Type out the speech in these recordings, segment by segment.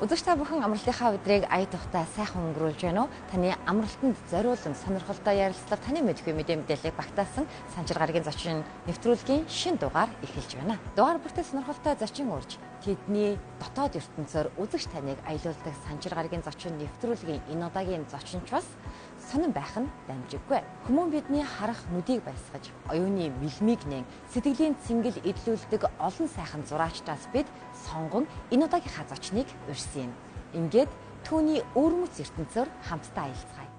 Үзэгч та бүхэн амралтынхаа өдрийг ая тухтай сайхан өнгөрүүлж байна уу? Таны амралтанд зориулан сонирхолтой ярилцлага, таны мэдгүй мэдээллийг багтаасан Санчир гарагийн зочин нэвтрүүлгийн шин дугаар эхэлж байна. Дугаар бүртээ сонирхолтой зочин урьж, тэдний дотоод ертөнцөөр үзэгч таныг аялуулдаг Санчир гарагийн зочин нэвтрүүлгийн энэ удаагийн зочинч бас сонин байх нь дамжиггүй. Хүмүүн бидний харах нүдийг баясгаж, оюуны мэлмийг нэн, сэтгэлийн цэнгэл эдлүүлдэг олон сайхан зураачдаас бид сонгон энэ удаагийнхаа зочныг урьсан юм. Ингээд түүний өвөрмөц ертөнцөөр хамтдаа аялцгаая.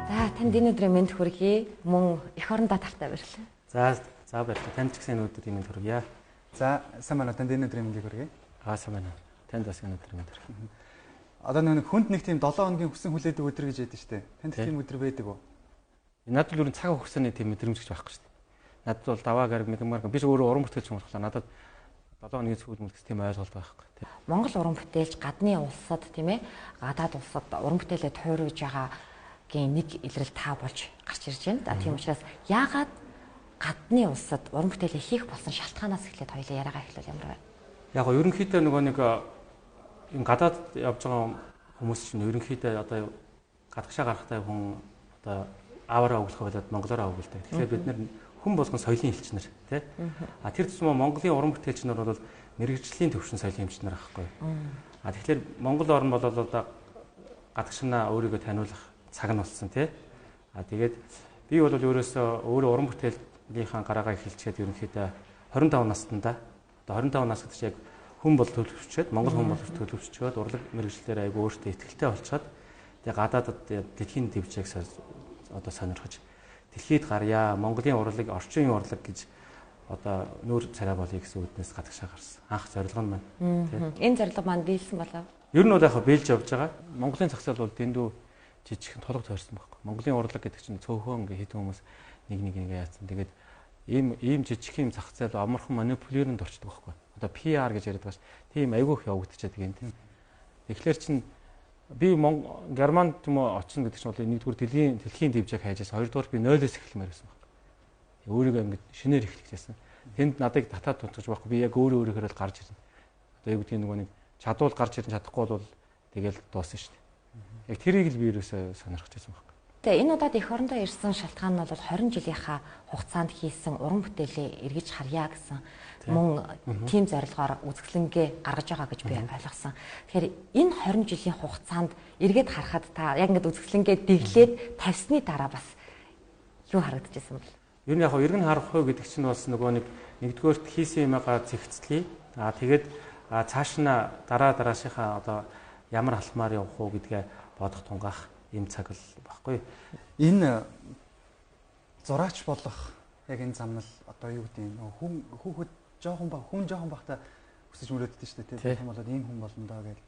За, танд энэ өдрийн мэнд хүргэе. Мөн эх орондоо тавтай баярлалаа. За, за баярлалаа. Танд ч гэсэн энэ өдрийн мэнд хүргье. За, сайн байна уу? Танд энэ өдрийн мэндийг хүргэе. Аа, сайн байна. Танд бас энэ өдрийн мэнд хүргэе. Одоо нэг хүнд нэг тийм 7 хоногийн хүсэн хүлээдэг өдөр гэж яддаг штэ. Танд тийм өдөр байдаг уу? Надад л ер нь цаг хугацааны тийм мэдрэмж гэж байхгүй штэ. Надад бол даваа гараг мэгмар би ч өөрөө уран бүтээлч юм болохоор надад 7 хоногийн сүүл мүл гэсэн тийм ойлголт байхгүй. Монгол уран бүтээлч гадны улсад тийм гадаад улсад уран бүтээлээ тойруулж байгаагийн нэг илрэл та болж гарч ирж байна. За, тийм учраас яагаад гадны улсад уран бүтээлээ хийх болсон шалтгаанаас эхлээд хоёлаа яриагаа эхлүүл ямар вэ? Яг го ерөнхийдөө нөгөө нэг энэ гадаад явж байгаа хүмүүс чинь ерөнхийдөө одоо гадагшаа гарахтай хүн одоо аавараа өглөх болоод монголоороо өглөдөг. Тэгэхээр бид нэр хүн болгон соёлын элч нар тий. А тэр тусмаа Монголын уран бүтээлч нар бол мэрэгжлийн төвшин соёлын эмч нар аахгүй. А тэгэхээр Монгол орн бол одоо гадагшнаа өөрийгөө таниулах цаг нь болсон тий. А тэгээд би бол өөрөөсөө өөрөө уран бүтээлийнхаа гараагаа эхэлчихэд ерөнхийдөө 25 настандаа одоо 25 нас гэдэг чинь яг хүн бол төлөвчөөд Монгол хүн бол төлөвчөөд урлаг мэргэжлээр айгүй өөртөө ихтэй болцоод тэгээ гадаадад дэлхийн дэвжээг одоо сонирхож дэлхийд гарья Монголын урлаг орчин үеийн урлаг гэж одоо нүүр царай болъё гэсэн үднээс гадагшаа гарсан. Анх зорилго нь маань тийм. Энэ зорилго маань биелсэн болов? Ер нь бол яг биелж явж байгаа. Монголын зах зээл бол дэндүү жижигхэн тулга тойрсон байхгүй. Монголын урлаг гэдэг чинь цөөхөн ингээ хэдэн хүмүүс нэг нэг ингээ яатсан. Тэгээд ийм жижиг юм зах зээл амархан манипулирэнд орчдөг байхгүй. Одоо PR гэж яриад байгаа ш. Тийм айгүйх явагдчихад юм тийм. Тэгэхээр чин би Германд юм уу очино гэдэг чинь бол нэгдүгээр дэлхийн дэвжээг хайжсэн. Хоёрдугаар би нойлоос эхлэмээр байсан баг. Өөрийгөө ингэж шинээр эхлэх гэсэн. Тэнд надыг татаад тунцаж байхгүй. Би яг өөрөө өөрөөр л гарч ирнэ. Одоо юу гэдгийг нөгөө нэг чадвал гарч ирнэ, чадахгүй бол тэгэл дуусна шүү дээ. Яг тэрийг л би ерөөсөө сонирхож байсан баг. Тэгээ энэ удаад эх орондоо ирсэн шалтгаан нь бол 20 жилийнхаа хугацаанд хийсэн уран бүтээлээ эргэж харьяа гэсэн мөн тийм зорилгоор үзэсгэлэнгээ гаргаж байгаа гэж би ойлгосон. Тэгэхээр энэ 20 жилийн хугацаанд эргээд харахад та яг ингэж үзэсгэлэнгээ дэглээд тавьсны дараа бас юу харагдчихсан бэл? Ер нь яг эргэн харах уу гэдэг чинь бас нөгөө нэг нэгдүгээрт хийсэн юмгаа зэгцлэе. Аа тэгээд цааш нь дараа дараашийнхаа одоо ямар алхмаар явах уу гэдгээ бодох тунгаах ийм цаг л баггүй. Энэ зураач болох яг энэ замнал одоо юу гэдэг юм хүн хүүхэд жоохон баг хүн жоохон багта хүсэж мөрөөддөг шүү дээ тийм болоод ийм хүн болно доо гэл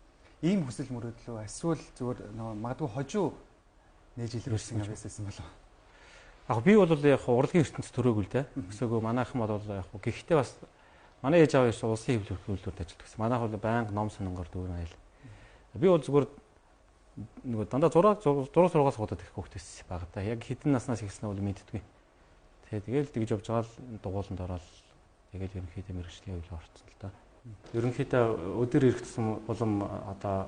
ийм хүсэл мөрөөдлөө эсвэл зүгээр нөгөө магадгүй хожуу нээж илрүүлсэн юм байсан болов. Яг би бол яг урлагийн ертөнцид төрөөгүй л дээ. Өсөөгөө манайхан бол яг гэхдээ бас манай ээж аав ерөөс улсын хэвлэл хөтөлбөрт ажилладаг гэсэн. Манайх бол байнга ном сононгоор дүүрэн аял. Би бол зүгээр нөгөө дандаа зураг сургаал суугаад их хүүхдээс баг та. Яг хэдэн наснаас эхэлсэн нь бол мэддэггүй. Тэгэл тэгж явж байгаа л дугууланд ороод тэгэл ерөнхийдөө мэрэгжлийн хувьд орцсон л да. Ерөнхийдөө өдөр ирэх тусам улам одоо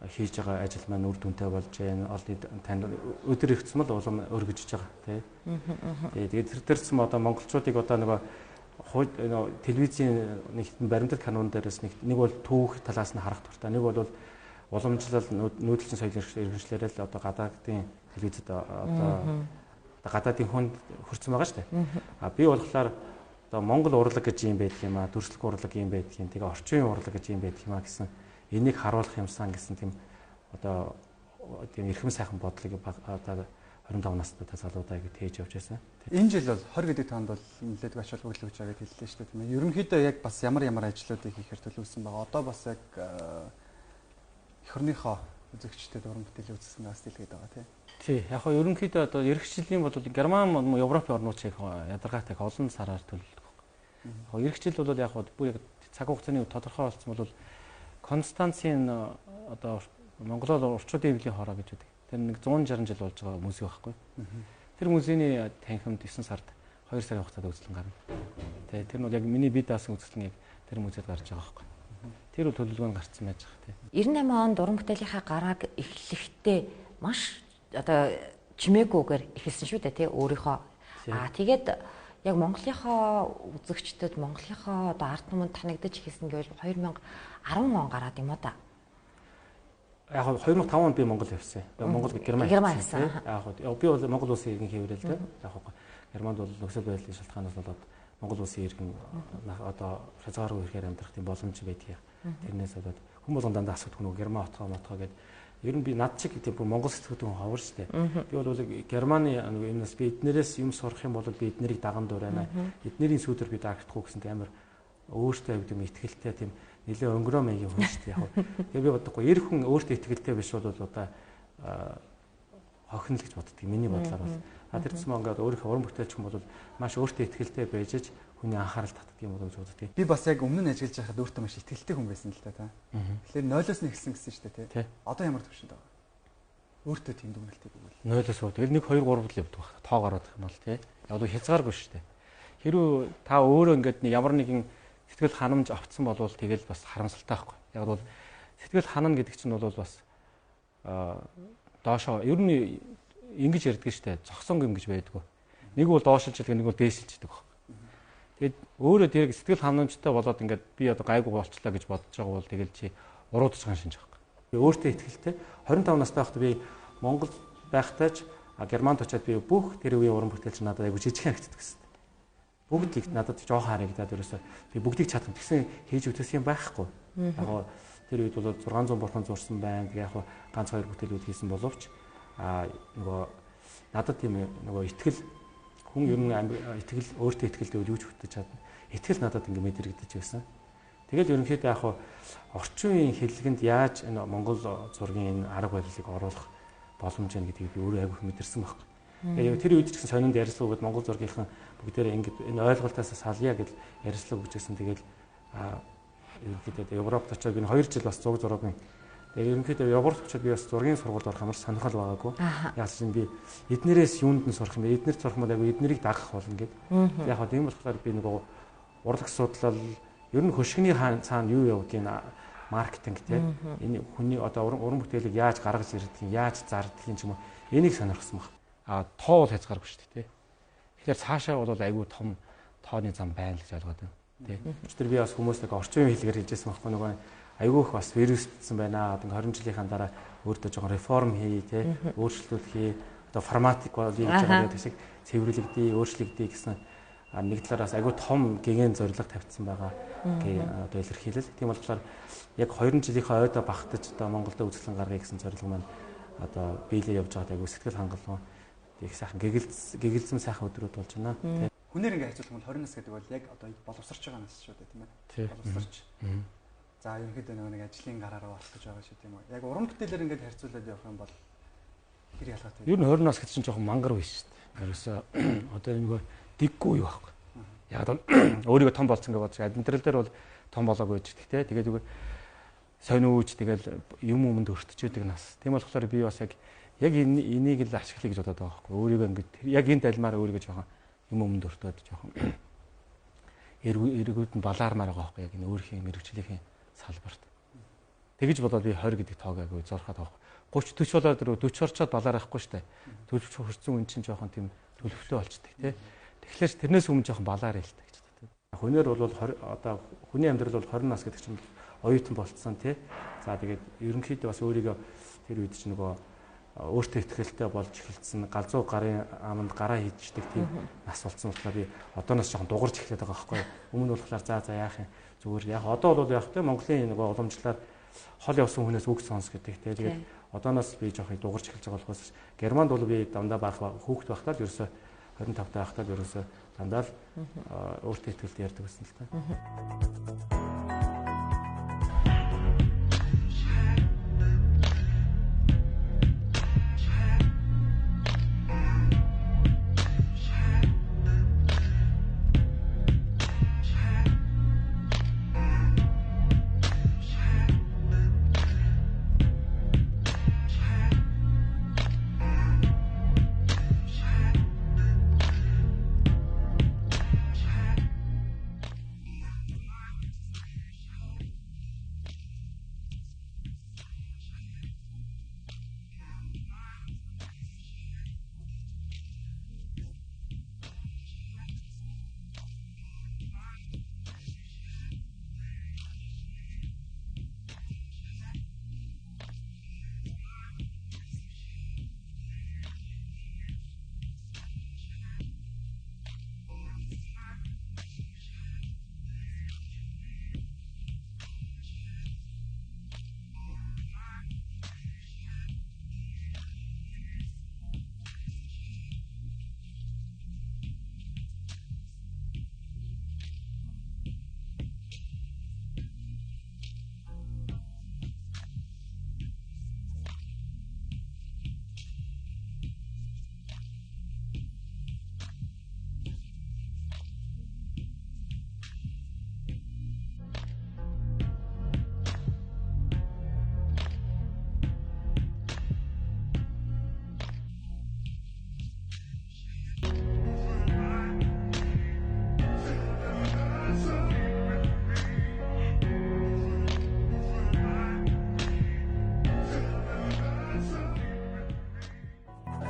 хийж байгаа ажил маань үр дүнтэй болж байна. Олон танд өдөр ирэх тусам л улам өргөжж байгаа тий. Тэгээд тэр тусам одоо монголчуудыг одоо нөгөө телевизийн нэг баримтат канон дээрээс нэг бол түүх талаас нь харах дуртай. Нэг бол уламжлал нүүдэлчин соёлын иргэншлээрээ л одоо гадаадын телевизэд одоо гадаадын хүнд хүрсэн байгаа шүү дээ. А би болохоор одоо Монгол урлаг гэж юм байдаг юм а, дүрслэх урлаг юм байдаг юм, тэгээ орчин үеийн урлаг гэж юм байдаг юм а гэсэн энийг харуулах юмсан гэсэн тийм одоо тийм эрхэм сайхан бодлыг одоо 25 настай залуудаа ингэ тээж явж байсан. Энэ жил бол 20 гэдэг тоонд бол нэлээд ач холбогдол өгч байгаа гэж хэллээ шүү дээ тийм ээ. Ерөнхийдөө яг бас ямар ямар ажлуудыг хийхээр төлөвлөсөн байгаа. Одоо бас яг эх орныхоо үзэгчдэд уран бүтээлийн үзэсгэлэн дэлгээд байгаа тий. Тий. Яг хоо ерөнхийдөө одоо эх жилийн бол Герман, Европын орнууд шиг ядаргаатай олон сараар төлөвлөдөг. Яг эх жил бол яг бүр яг цаг хугацааны тодорхой болсон бол Констанцийн одоо Монголоор урчуудын эвлийн хороо гэж байдаг. Тэр нэг 160 жил болж байгаа музей байхгүй. Тэр музейний танхимд 9 сард 2 сарын хугацаанд үзлэн гарна. Тэ тэр нь бол яг миний бие даасан үзэсгэлэн яг тэр музейд гарч байгаа байхгүй. Тэр бол төлөвлөгөө нь гарцсан байж байгаа тий. 98 онд уран бүтээлийнхаа гарааг эхлэхдээ маш одоо чимээгүйгээр эхэлсэн шүү дээ тий өөрийнхөө. Аа тэгээд яг Монголынхоо үзэгчдэд Монголынхоо одоо ард түмэнд танигдаж эхэлсэн гэвэл 2010 он гараад юм уу да. Яг 2005 онд би Монгол явсан. Монгол Герман явсан. Яг би бол Монгол улсын иргэн хэврэл дээ. Яг Германд бол нөхцөл байдлын шалтгаанаас болоод Монгол улсын иргэн одоо хязгааргүй ирэхээр амьдрах тийм боломж байдгийг. Тэрнээс болоод хүн болгон дандаа асуудаг нөгөө Герман отгоо мотгоо гэдэг. Ер нь би над чиг тийм бүр Монгол сэтгүүтэн ховор штэ. Би бол Германы нөгөө юмнаас би эднэрээс юм сурах юм бол би эднэрийг даган дуурайна. Эднэрийн сүүдэр би дагагдахгүй гэсэн тийм амар өөртөө аяг тийм итгэлтэй тийм нэлээ өнгөрөө маягийн хүн штэ яг. Тэгээ би бодохгүй эр хүн өөртөө итгэлтэй биш бол одоо хохино л гэж боддөг. Миний бодлоор бол. А тэр тусмаа ингээд өөрийнхөө уран бүтээлч хүн бол маш өөртөө итгэлтэй байж аж хүний анхаарал татдаг юм болов уу гэж боддог. Би бас яг өмнө нь ажиллаж байхад өөртөө маш итгэлтэй хүн байсан л та. Тэгэхээр 0-оос нь эхэлсэн гэсэн шүү дээ тий. Одоо ямар төвшөнд байгаа? Өөртөө тийм дүгнэлтийг өгвөл. 0-оос уу. Тэгэл 1 2 3 л явдаг байх. Тоо гараад их юм бол тий. Яг л хязгааргүй шүү дээ. Хэрвээ та өөрөө ингээд нэг ямар нэгэн сэтгэл ханамж автсан болвол тэгэл бас харамсалтай байхгүй. Яг бол сэтгэл ханана гэдэг чинь бол бас доошоо ер нь ингэж ярьдаг шүү дээ. Зогсон юм гэж байдгүй. Нэг бол доошилж идэг, нэг бол дээшилж идэг баг. Тэгээд өөрөө тэр сэтгэл ханамжтай болоод ингээд би одоо гайгүй болчлаа гэж бодож байгаа бол тэгэл чи уруудаж байгаа шинж байхгүй. Би өөртөө итгэлтэй 25 настай байхдаа би Монгол байхдаа ч Германд очиад би бүх тэр үеийн уран бүтээлч надад айгүй жижиг харагддаг гэсэн. Бүгд л надад жоохон харагдаад ерөөсөө би бүгдийг чадах тэгсэн хийж үтсэн юм байхгүй. Яг тэр үед бол 600 бурхан зурсан байна. Тэгээ яг ганц хоёр бүтээлүүд хийсэн боловч нөгөө надад тийм нөгөө итгэл хүн ер нь итгэл өөртөө итгэлтэй үл юу ч бүтээж чадна. Итгэл надад ингэ мэдрэгдэж байсан. Тэгэл ерөнхийдөө яг орчин үеийн хэллэгэнд яаж энэ Монгол зургийн энэ арга барилыг оруулах боломж байна гэдгийг би өөрөө айгүй мэдэрсэн байхгүй. Тэгээ тэр үед ч гэсэн сонинд ярьслаа өгөөд Монгол зургийнхан бүгдээрээ ингэ энэ ойлголтоос салъя гэж ярьслаа өгч байсан. Тэгэл ерөнхийдөө Европт очиод би 2 жил бас зураг зураагүй. Тэгээ ерөнхийдөө Европт очиод би бас зургийн сургуульд орох амар сонирхол байгаагүй. Яг чинь би эднэрээс юунд нь сурах юм бэ? Эднэр сурах юм бол айгүй эднэрийг дагах болно гэд. Яг хаа тийм болохоор би нөгөө урлаг судлал ер нь хөшигний цаана юу явдгийг маркетинг те энэ хүний одоо уран бүтээлийг яаж гаргаж ирдгийг, яаж зардгийг ч юм уу энийг сонирхсан баг. А тоо бол хязгааргүй шүү дээ те. Тэгэхээр цаашаа бол айгүй том тооны зам байна л гэж ойлгоод байна. Тэ. Тэр би бас хүмүүст нэг орчин үеийн хэлгээр хэлжсэн байхгүй нөгөө айгүй их бас вирусдсан байна. Одоо 20 жилийнхаа дараа өөртөө жоохон реформ хий, тэ, өөрчлөлт хий. Одоо форматик бол хийж байгаа гэдэг шиг цэвэрлэгдээ, өөрчлөгдөө гэсэн нэг талаараас айгүй том гэгэн зорилго тавьчихсан байгаа гэ одоо илэрхийлэл. Тийм болохоор яг 20 жилийнхаа ойдоо багтаж одоо Монголд үзэсгэлэн гаргая гэсэн зорилго маань одоо биелээ явж байгаад айгүй сэтгэл хангалуун их сайхан гэгэлзэм сайхан өдрүүд болж байна. Тэ. Хүнээр ингээ харьцуулах юм бол 20 нас гэдэг бол яг одоо боловсрч байгаа нас шүү дээ тийм ээ. Боловсрч. За ерөнхийдөө нэг ажлын гараараа болох гэж байгаа шүү тийм үү. Яг уран бүтээлээр ингээд харьцуулаад явах юм бол хэр ялгаатай вэ? Ер нь 20 нас гэдэг чинь жоохон мангар үе шүү дээ. Ерөөсөө одоо нөгөө дэггүй юу байхгүй. Яг л өөрийгөө том болсон гэж бодож амьдрал дээр бол том болоогүй ч гэдэг те. Тэгээд зүгээр сонь үүж тэгэл юм өмнөд өртөж өгдөг нас. Тийм болохоор би бас яг энийг л ашиглая гэж бодоод байгаа байхгүй. Өөрийгөө ингээд яг энэ далмаараа өөрийгөө жоохон юм өмнөд өртөөд жоохон эргүүд нь балаармаар байгаа байхгүй. Яг энэ өөрхийн мэрэгжлийнхэн салбарт. Тэгэж бодоод би 20 гэдэг тоог айгүй зорхоод байгаа. 30 40 болоод 40 орчоод балаар байхгүй штэ. 40 хүрсэн үн чинь жоохон тийм төлөвлөө болчдөг тий. Тэгэхээр тэрнээс өмнө жоохон балаар ялтай гэж боддог. Хүнээр бол 20 одоо хүний амьдрал бол 20 нас гэдэг чинь оюутан болцсон тий. За тэгээд ерөнхийдөө бас өөрийгөө тэр үед чинь нөгөө өөртөө ихтгэлтэй болж эхэлсэн галзуу гарын аманд гараа хийждэг тийм нас болцсон болохоор би одооноос жоохон дугарч эхлэх байгаа байхгүй. Өмнө нь болохоор за яах юм зүгээр яг одоо бол яг те Монголын нөгөө уламжлалаар хол явсан хүнээс үг сонс гэдэг те. Тэгээд одооноос би жоохон дугарч эхэлж байгаа болохоос Германд бол би дандаа баах хүүхэд байхдаа л ерөөсөө 25 таа байхдаа л ерөөсөө дандаа л өөртөө ихтгэлтэй ярьдаг байсан л та.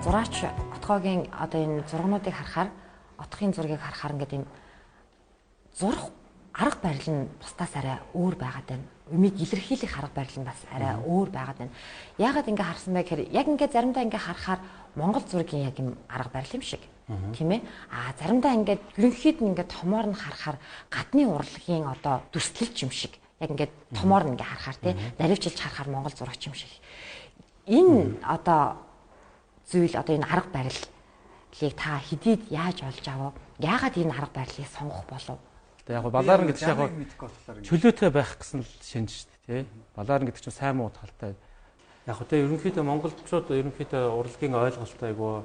Зураач Отгоогийн одоо энэ зургнуудыг харахаар, отхын зургийг харахаар ингээд юм зурх арга барил нь бусдаас арай өөр байгаад байна. Юмыг илэрхийлэх арга барил нь бас арай өөр байгаад байна. Яагаад ингэ харсан бэ гэхээр яг ингэ заримдаа ингэ харахаар Монгол зургийн яг юм арга барил юм шиг. Тийм ээ. А заримдаа ингээд ерөнхийд нь ингээд томоор нь харахаар гадны урлагийн одоо дүрслэлч юм шиг. Яг ингээд томоор нь ингээ харахаар тий наривчилж харахаар Монгол зурагч юм шиг. Энэ одоо зүйл одоо энэ арга барилыг та хэдийд яаж олж авав? Яагаад энэ арга барилыг сонгох болов? Тэгээ яг балаарн гэдэг чинь яг чөлөөтэй байх гэсэн л шинж шүү дээ, тий. Балаарн гэдэг чинь сайн муу талтай. Яг тэ ерөнхийдөө монголчууд ерөнхийдөө урлагийн ойлголтоо айгуу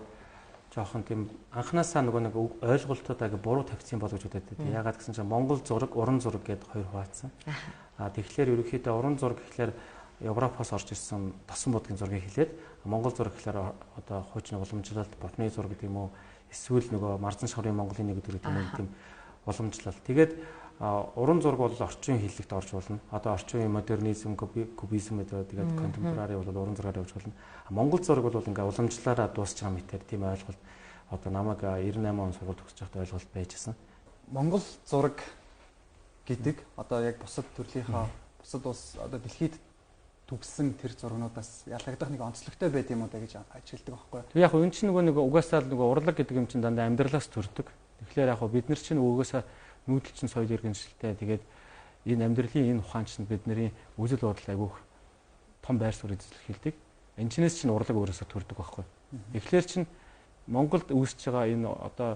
жоохон тийм анханасаа нөгөө нэг ойлголтууд айгуу буруу тавьсан бол гэж бодод байдаг. Яагаад гэсэн чинь Монгол зураг, уран зураг гэдээ хоёр хуваацсан. А тэгэхээр ерөнхийдөө уран зураг гэхлээр Европоос орж ирсэн тосон будгийн зургийг хэлээд, Монгол зураг гэхлээр одоо хуучин уламжлалт, бурхны зураг гэдэг юм уу, эсвэл нөгөө Марзан шаврын Монголын нэг өдөр гэдэг юм уу, тийм уламжлал. Тэгээд уран зураг бол орчин хэллэгт орж болно. Одоо орчин үеийн модернизм, кубизм гэдэг тэгээд контемпорари бол уран зургаар явж болно. Монгол зураг бол ингээ уламжлалаараа дуусч байгаа мэтэр тийм ойлголт одоо намайг 98 он сургууль төгсөж байхдаа ойлголт байжсэн. Монгол зураг гэдэг одоо яг бусад төрлийнхаа бусад улс одоо дэлхийд төгссөн тэр зургнуудаас ялгагдах нэг онцлогтой байд юм уу да гэж ажигладаг байхгүй. Тэг яг энэ чинь нөгөө нэг угаасаа л нөгөө урлаг гэдэг юм чинь дандаа амьдралаас төрдөг. Тэгэхээр яг бид нар чинь угаасаа нүүдэл чинь соёл иргэншилтэй. Тэгээд энэ амьдралын энэ ухаан чинь бидний үзэл бодол айгүйх том байр суурь эзэлхийлдэг. Энэ чинээс чинь урлаг өөрөөсөө төрдөг байхгүй. Тэгэхээр чинь Монголд үүсэж байгаа энэ одоо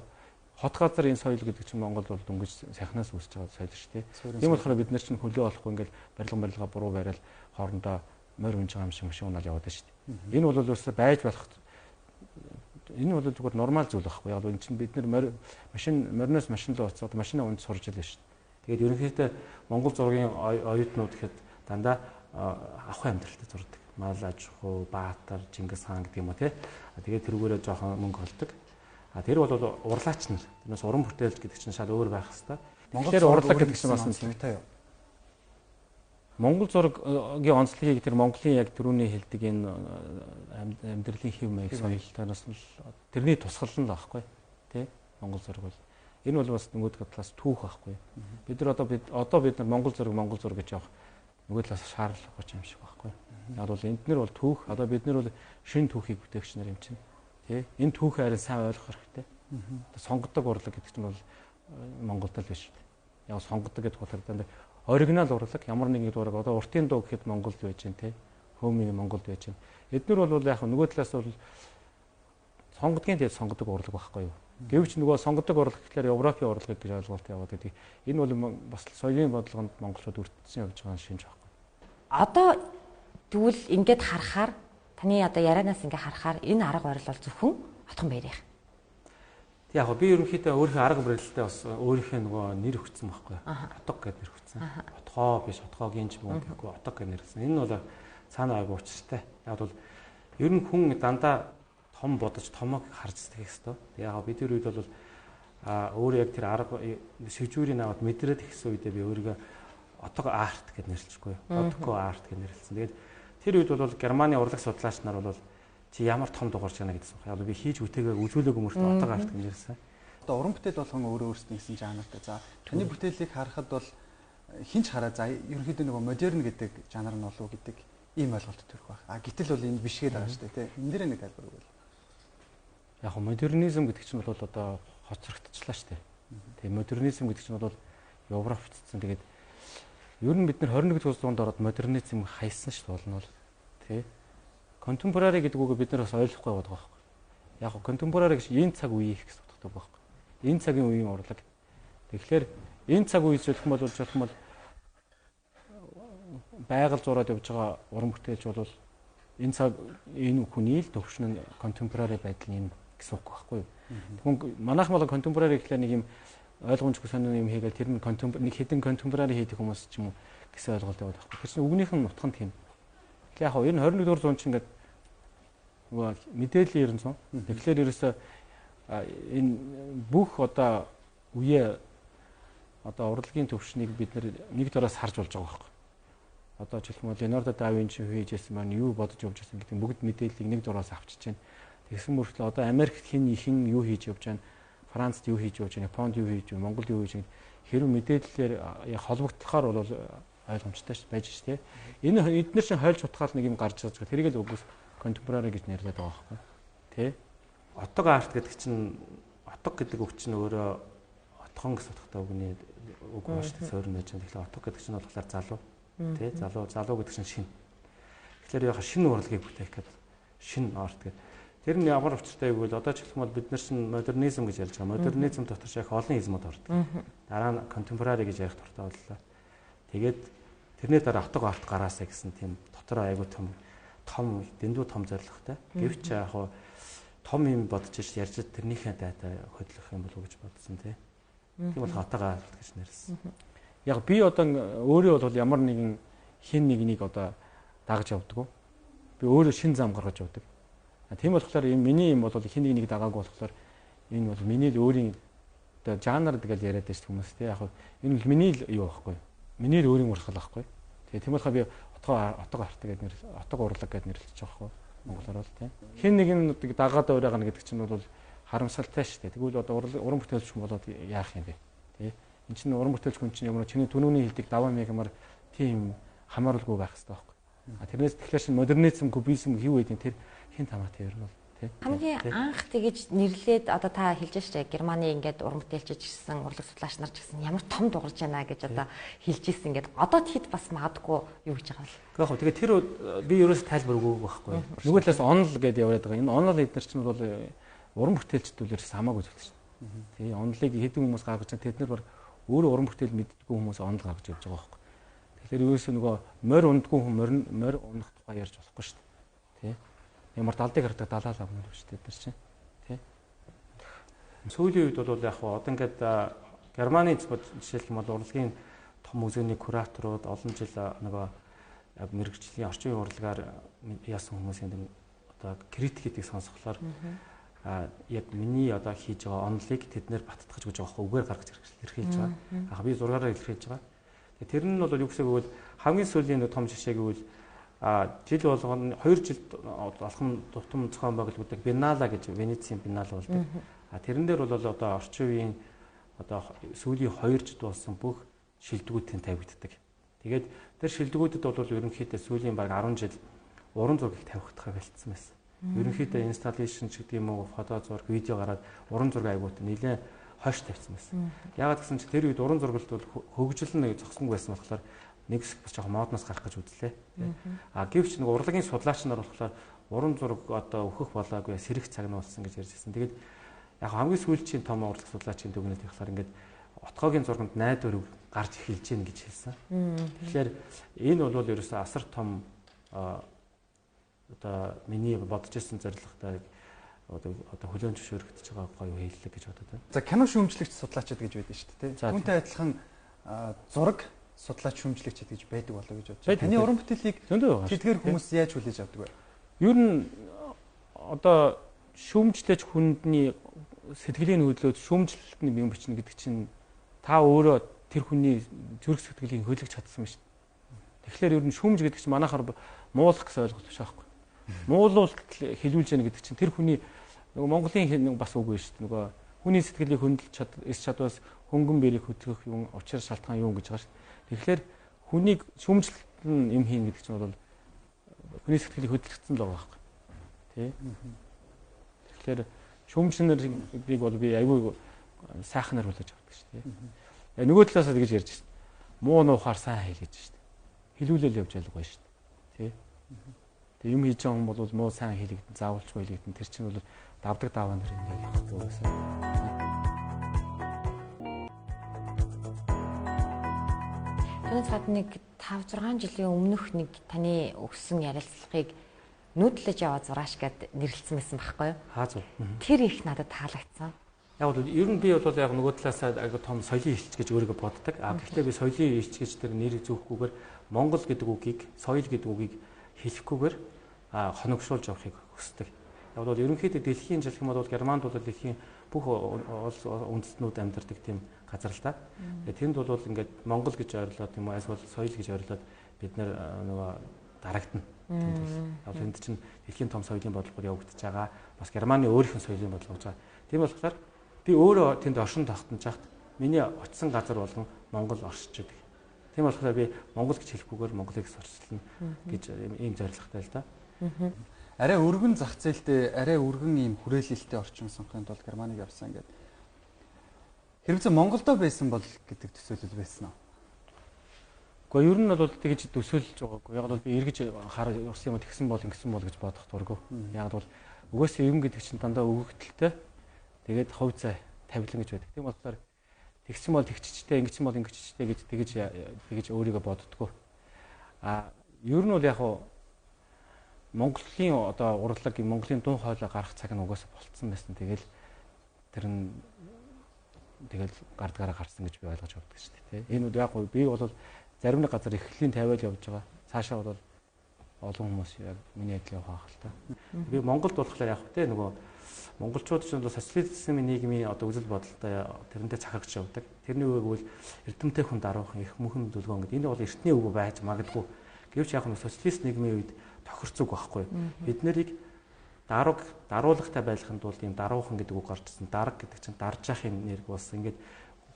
хот газар энэ соёл гэдэг чинь Монголд бол дөнгөж сайхнаас үүсэж байгаа соёл шүү дээ. Тийм болохоор бид нар чинь хөлөө олохгүй ингээл барилга буруу барайл хоорондоо морь унж байгаа юм шиг машин унаал яваад байна шүү дээ. Энэ бол өөрөөсөө байж болох, энэ бол зүгээр нормал зүйл байхгүй. Яг энэ чинь бид нар машин мориноос машин руу оцоод машинаа унж сурж илээ шүү дээ. Тэгээд ерөнхийдөө Монгол зургийн оюутнууд гэхэд дандаа авах амьдралтай зурдаг. Мал аж ахуй, Баатар, Чингис хаан гэдэг юм уу те. Тэгээд тэрүүгээрээ жоохон мөнгө олдог. А тэр бол урлаач нар. Тэрнээс уран бүтээлч гэдэг чинь шал өөр байх хэвээр. Монголоор урлаг гэдэг чинь бас онцлогтой юу? Монгол зургийн онцлогийг тэр Монголын яг түрүүний хэлдэг энэ амьдралын хэв маяг соёлтойноос л тэрний тусгал нь л аахгүй тий. Монгол зураг бол энэ бол бас нөгөө талаас түүх байхгүй. Бид нар одоо бид нар Монгол зураг гэж явах нөгөө талаас шаардлага гоч юм шиг байхгүй. Яг бол энд нар бол түүх, одоо бид нар бол шинэ түүхийг бүтээгч нар юм чинь тий. Энэ түүхээ харин сайн ойлгох хэрэгтэй. Сонгодог урлаг гэдэг чинь бол Монголд л биш. Яг сонгодог гэдэг болохоор дандаа оригинал урлаг, ямар нэгэн зураг одоо уртын дуу гэхэд Монголд байж гэн тий. Хөөмийн Монголд байж гэн. Эднэр бол яг нөгөө талаас бол сонгодгийн тэгээд сонгодог урлаг байхгүй юу. Гэвч нөгөө сонгодог урлаг гэхлээр Европын урлаг гэж ойлголт яваад байдаг. Энэ бол бас соёлын бодлогонд монголчууд өртсөн явж байгаа шинж байхгүй. Одоо тэгвэл ингээд харахаар таны одоо ярианаас ингээд харахаар энэ арга барил бол зөвхөн Отгон баярынх. Яг би ерөнхийдөө өөрийнхөө арга барилтай бас өөрийнхөө нөгөө нэр өгсөн байхгүй. Отго гэдэг нэр өгсөн. Отгоо биш, отгоогийн ч юм уу гэхгүй отго гэж нэрлсэн. Энэ бол цаана айгу учиртай. Яг бол ер нь хүн дандаа том бодож томог харж сэтгэх ёстой. Яг бид тэр үед бол өөрөө яг тэр арга шижүүрийг аваад мэдрээд ихсэн үедээ би өөрийгөө отго арт гэж нэрлэчихгүй. Отго арт гэж нэрлсэн. Тэгээд тэр үед бол Германы урлаг судлаач нар бол чи ямар том дугаарч байна гэдсэн. Яг би хийж бүтээгээ үзүүлээгүй мөртөө отго арт гэж нэрлсэн. Одоо уран бүтээл болгон өөрөө өөрсдөө гэсэн жанртай. За таны бүтээлийг харахад бол хинч хараа за ерөнхийдөө нөгөө модерн гэдэг жанр нь болов гэдэг ийм ойлголт төрөх байх. А гэтэл бол энэ биш гээд байгаа шүү дээ, тий. Энэ дээр нэг тайлбар өгвөл. Яг модернизм гэдэг чинь бол одоо хоцрогдчихлаа шүү дээ. Тэгээ модернизм гэдэг чинь бол Европцсан. Тэгээд ер нь бид нар 21-р зуунд ороод модернизм хайсан шүү дээ болно бол тий. Контемпорари гэдэг үгээ бид нар бас ойлгохгүй яваад байгаа байхгүй. Яг контемпорари гэж энэ цаг үеийн их гэсэн утгатай байхгүй. Энэ цагийн үеийн урлаг. Тэгэхээр энэ цаг үеийг зөвлөх юм бол жолох юм бол байгаль зураад явж байгаа уран бүтээлч бол энэ цаг энэ хүний л төвшин нь контемпорари байдал нь гэсэн үг байхгүй юу. Тэгвэл манайхан бол контемпорари гэхлээр нэг юм ойлгомжгүй сонин юм хийгээл тэр нь нэг хэдэн контемпорари хийдэг хүмүүс ч юм уу гэсэн ойлголт яваад байхгүй. Тэр чинь үгнийх нь утга нь тийм. Тэгэхээр яг энэ 21-р зуун чинь ингээд нөгөө мэдээллийн 90 зуун. Тэгэхээр ерөөсөө энэ бүх одоо үе одоо урлагийн төвшнийг бид нэг дороос харж болж байгаа байхгүй. Одоо жишээлбэл Леонардо да Винчи хийжсэн маань юу бодож явж байсан гэдэг бүгд мэдээллийг нэг дороос авчиж байна. Тэгсэн мөртлөө одоо Америкт хин ихэн юу хийж явж байна, Францд юу хийж явж байна, Японд юу хийж байна, Монголд юу хийж байна хэрэг мэдээллээр яг холбогдохоор бол ойлгомжтой ш байж ш тэ. Энэ эднэр чинь хойлж утгаал нэг юм гарч байгаа. Тэрийг л үгүйс contemporary гэж нэрлэдэг байгаа байхгүй. Тэ. Отог арт гэдэг чинь отог гэдэг үг чинь өөрөө отхон гэсэн утгатай үгний үг байна шүү дээ. Суурь байж байгаа. Тэгэхээр отог гэдэг чинь болохоор залуу. Тэ. Залуу гэдэг чинь шин. Тэгэхээр яг шинэ урлагийг бүтээх гэдэг шинэ арт гэдэг. Тэр нь ямар учиртай вэ гэвэл одоо ч гэх юм бол бид нар чинь модернизм гэж ярьж байгаа. Модернизм дотор ч их олон измууд ордог. Дараа нь contemporary гэж ярих дуртай боллоо. Тэгээд тэрний дараа отог арт гараасаа гэсэн тийм дотроо айгүй том дэндүү том зорилготой. Гэвч яг хуу том юм бодож ш ярьж тэрнийхээ дайтай хөдлөх юм болов уу гэж бодсон тий. Тийм бол отог арт гэж нэрлсэн. Яг би одоо өөрөө бол ямар нэгэн хин нэгнийг одоо дагаж явдаг. Би өөрөө шин зам гаргаж явдаг. Тийм болохоор энэ миний юм бол хин нэг дагаагүй болохоор энэ бол миний л өөрийн одоо жанр гэж яриад байж хүмүүс тий. Яг энэ бол миний л юу байхгүй. Миний л өөрийн урсгал байхгүй. Тэгээ тийм болохоор би отог арт гэдэг нэр отог урлаг гэдэг нэрлэж байгаа байхгүй. Монголоор бол тий. Хин нэг нь дагаад уурайгана гэдэг чинь бол харамсалтай шүү дээ. Тэгвэл одоо уран бүтээлч хүн болоод яах юм бэ? Тий. Энд чинь уран бүтээлч хүн чинь ямар чиний түнүүний хэлдэг даваа мегамар тийм хамааралгүй байх хэрэгтэй байхгүй. А тэрнээс тэгэхээр чинь модернизм, кубизм юу гэдэг тэр хин тамаатай ер нь бол тий. Хамгийн анх тэгэж нэрлээд одоо та хэлж штэ Германы ингээд уран бүтээлч гэсэн урлаг судлаач нар ч гэсэн ямар том дугарч байна гэж одоо хэлж ирсэн ингээд одоо тэд бас магадгүй юу гэж байгаа вэ? Гэхдээ яг тэгээ тэр би ерөөс тайлбар өгөөгүй байхгүй. Нөгөө талаас онол гэдээ яваад байгаа. Энэ онол эднэр чинь бол уран бүтээлчдүүлэрс хамаагүй зүйл шин. Тий, онолыг хэдэн хүмүүс гаргаж байгаа тэд нар баг өөрөө уран бүтээл мэддэггүй хүмүүс онол гаргаж явж байгаа байхгүй. Тэгэхээр ерөөсөө нөгөө морь ундгүй хүн морь унах тухай ярьж болохгүй шүү дээ. Тий. Ямар далдыг хардаг далаалаа хүн шүү дээ бид нар чинь. Тий. Сүүлийн үед бол яг хаа одоо ингээд Германы жишээлх юм бол урлагийн том музейний кураторууд олон жил нөгөө яг мэрэгжлийн орчин үеийн урлагаар яасан хүмүүсийн одоо критик гэдгийг сонсохлоор яг миний одоо хийж байгаа онолыг тэд нэр баттгаж гэж байгаа байхгүй үгээр гаргаж илэрхийлж байгаа. Аа би зургаараа илэрхийлж байгаа. Тэр нь бол юу гэсэн гэвэл хамгийн сүүлийн том жишээ гэвэл жил болгоно 2 жилд алхам тутам зохион байгуулдаг Биеннале гэж Венецийн Биеннале болдог. А тэрэн дээр бол одоо орчин үеийн одоо сүүлийн 2 жилд болсон бүх шилдэгүүдийн тавигддаг. Тэгээд тэр шилдэгүүдэд бол ерөнхийдөө сүүлийн бараг 10 жил уран зургийг тавигдахаа бэлтсэн байсан. Ерөнхийдөө инсталлейшн ч гэдэг юм уу, фото зураг, видео гараад уран зураг айгуут нэлээд хойш тавьсан байсан. Яагаад гэсэн чинь тэр үед уран зургалт бол хөгжил нь зогсонгүй байсан болохоор нэг хэсэг бас жоохон модноос гарах гэж үзлээ. А гэвч нэг урлагийн судлаач нар болохоор уран зураг одоо өөхөх болоогүй сэрэх цаг нь болсон гэж ярьж байсан. Тэгээд яг хамгийн сүүлчийн том урлаг судлаачийн дүгнэлт болохоор ингээд отгоогийн зурганд найдвар гарч эхэлж гин гэж хэлсэн. Тэгэхээр энэ бол ерөөсөө асар том одоо миний бодож ирсэн зорилготой одоо хүлээн зөвшөөрөгдөж байгаа гоё хэллэг гэж бодод байна. За кино шүүмжлэгч судлаачид гэж байдаг шүү дээ. Түүнтэй адилхан зураг судлаач шүүмжлэгчид гэж байдаг болоо гэж бодож байна. Таны уран бүтээлийг тэдгээр хүмүүс яаж хүлээж авдаг вэ? Ер нь одоо шүүмжлэж хүндний сэтгэлийн хөдлөөд шүүмжлэлт нь юм бичнэ гэдэг чинь та өөрөө тэр хүний зүрх сэтгэлийг хөдлөж чадсан юм шүү дээ. Тэгэхээр ер нь шүүмж гэдэг чинь манайхаар муулах гэсэн ойлголт биш байхгүй. Муулуулт хэлүүлж яах гэдэг чинь тэр хүний нөгөө Монголын бас үг биш шүү дээ. Нөгөө хүний сэтгэлийг хөндлөж эс чадваас хөнгөн бэрийг хөдөлгөх юм учир шалтгаан юу гэж байгаа шүү дээ. Тэгэхээр хүнийг шүүмжлэлт нь юм хийн гэдэг чинь бол хүний сэтгэлийг хөдөлгөцсөн л байгаа байхгүй. Тэ? Тэгэхээр шүүмжлэнэрийг бол би айгүй сайхнаар хүлээж авдаг шүү дээ. Нөгөө талаас тэгж ярьж байна. Муу нуухаар сайн хэл гэж шүү дээ. Хэлүүлэл явж ялгүй шүү дээ. Тэ? Тэг юм хийж байгаа хүн бол муу сайн хэлэгдэн, заавалчгүй хэлэгдэн. Тэр чинь бол давдаг даваа нар ингээд явах гэсэн. Түүнээс гадна нэг 5 6 жилийн өмнөх нэг таны өгсөн ярилцлагыг нүүдлэж яваа зураач гэд нэрлэлсэн байсан байхгүй юу? Хаа зү. Тэр их надад таалагдсан. Яг бол ер нь би бол яг нөгөө талаас айгу том соёлын элч гэж өөрийгөө боддог. А гэхдээ би соёлын элч гэж тэр нэрийг зүүхгүйгээр Монгол гэдэг үгийг, соёл гэдэг үгийг хэлэхгүйгээр хоногшуулж явахыг хүсдэг. Яг бол ерөнхийдөө дэлхийн жилх юм бол Германд бол дэлхийн бүх улс үндэстнүүд амьдардаг тийм газар л та. Тэгээ тэнд бол ингээд Монгол гэж ойрлоод юм уу эсвэл соёл гэж ойрлоод бид нөгөө дарагдана. Тэнд бол яг энд чинь дэлхийн том соёлын бодлогоор явагдаж байгаа. Бас Германы өөрийнх нь соёлын бодлого гэж байгаа. Тийм болохоор би өөрөө тэнд оршин тогтнож байхад миний очисон газар болгон Монгол оршиж байдаг. Тийм болохоор би Монгол гэж хэлэхгүйгээр Монголыг сурчлана гэж ийм зорилготой л да. Арай өргөн зах зээлтэй, арай өргөн ийм хүрээлэлтэй орчин сонгохын тулд Германыг явсан гэдэг. Хэрвээ Монголдо байсан бол гэдэг төсөөлөл байсан уу? Гэхдээ ер нь бол тэгж төсөөлж байгаагүй. Яг бол би эргэж хар урсан юм тэгсэн бол ингэсэн бол гэж бодох дургүй. Яг бол угаасаа юм гэдэг чинь дандаа өгөгдөлтэй. Тэгээд хувь зай тавилан гэж байдаг. Тийм болохоор тэгсэн бол тэгччтэй, ингэсэн бол ингэччтэй гэж тэгэж өөрийгөө боддгоо. А ер нь бол яг Монголын одоо урлаг, Монголын дуу хоолой гарах цаг нь угаасаа болцсон байсан. Тэгэл тэр нь тэгэл гардгаараа гарсан гэж би ойлгож явдаг шүү дээ. Энэ үл яг би бол зарим нэг газар эхлэлийн тавиал явж байгаа. Цаашаа бол олон хүмүүс яг миний адил явах байх л та. Би Монголд болохоор яг тэ нөгөө монголчууд ч бол социализмын нийгмийн одоо үзэл бодолтой тэрнтэй цахагч явдаг. Тэрний үг бол эрдэмтэй хүн даруухан их мөнхөн дүлгөөн гэдэг. Энэ бол эртний үг байж магадгүй. Гэвч яг нь социалист нийгмийн үед тохирцог байхгүй. Бид нарыг даруулагтай байхын тулд ийм даруухан гэдэг үг гарч ирсэн. Дарга гэдэг чинь дарж яхын нэр болсон. Ингээд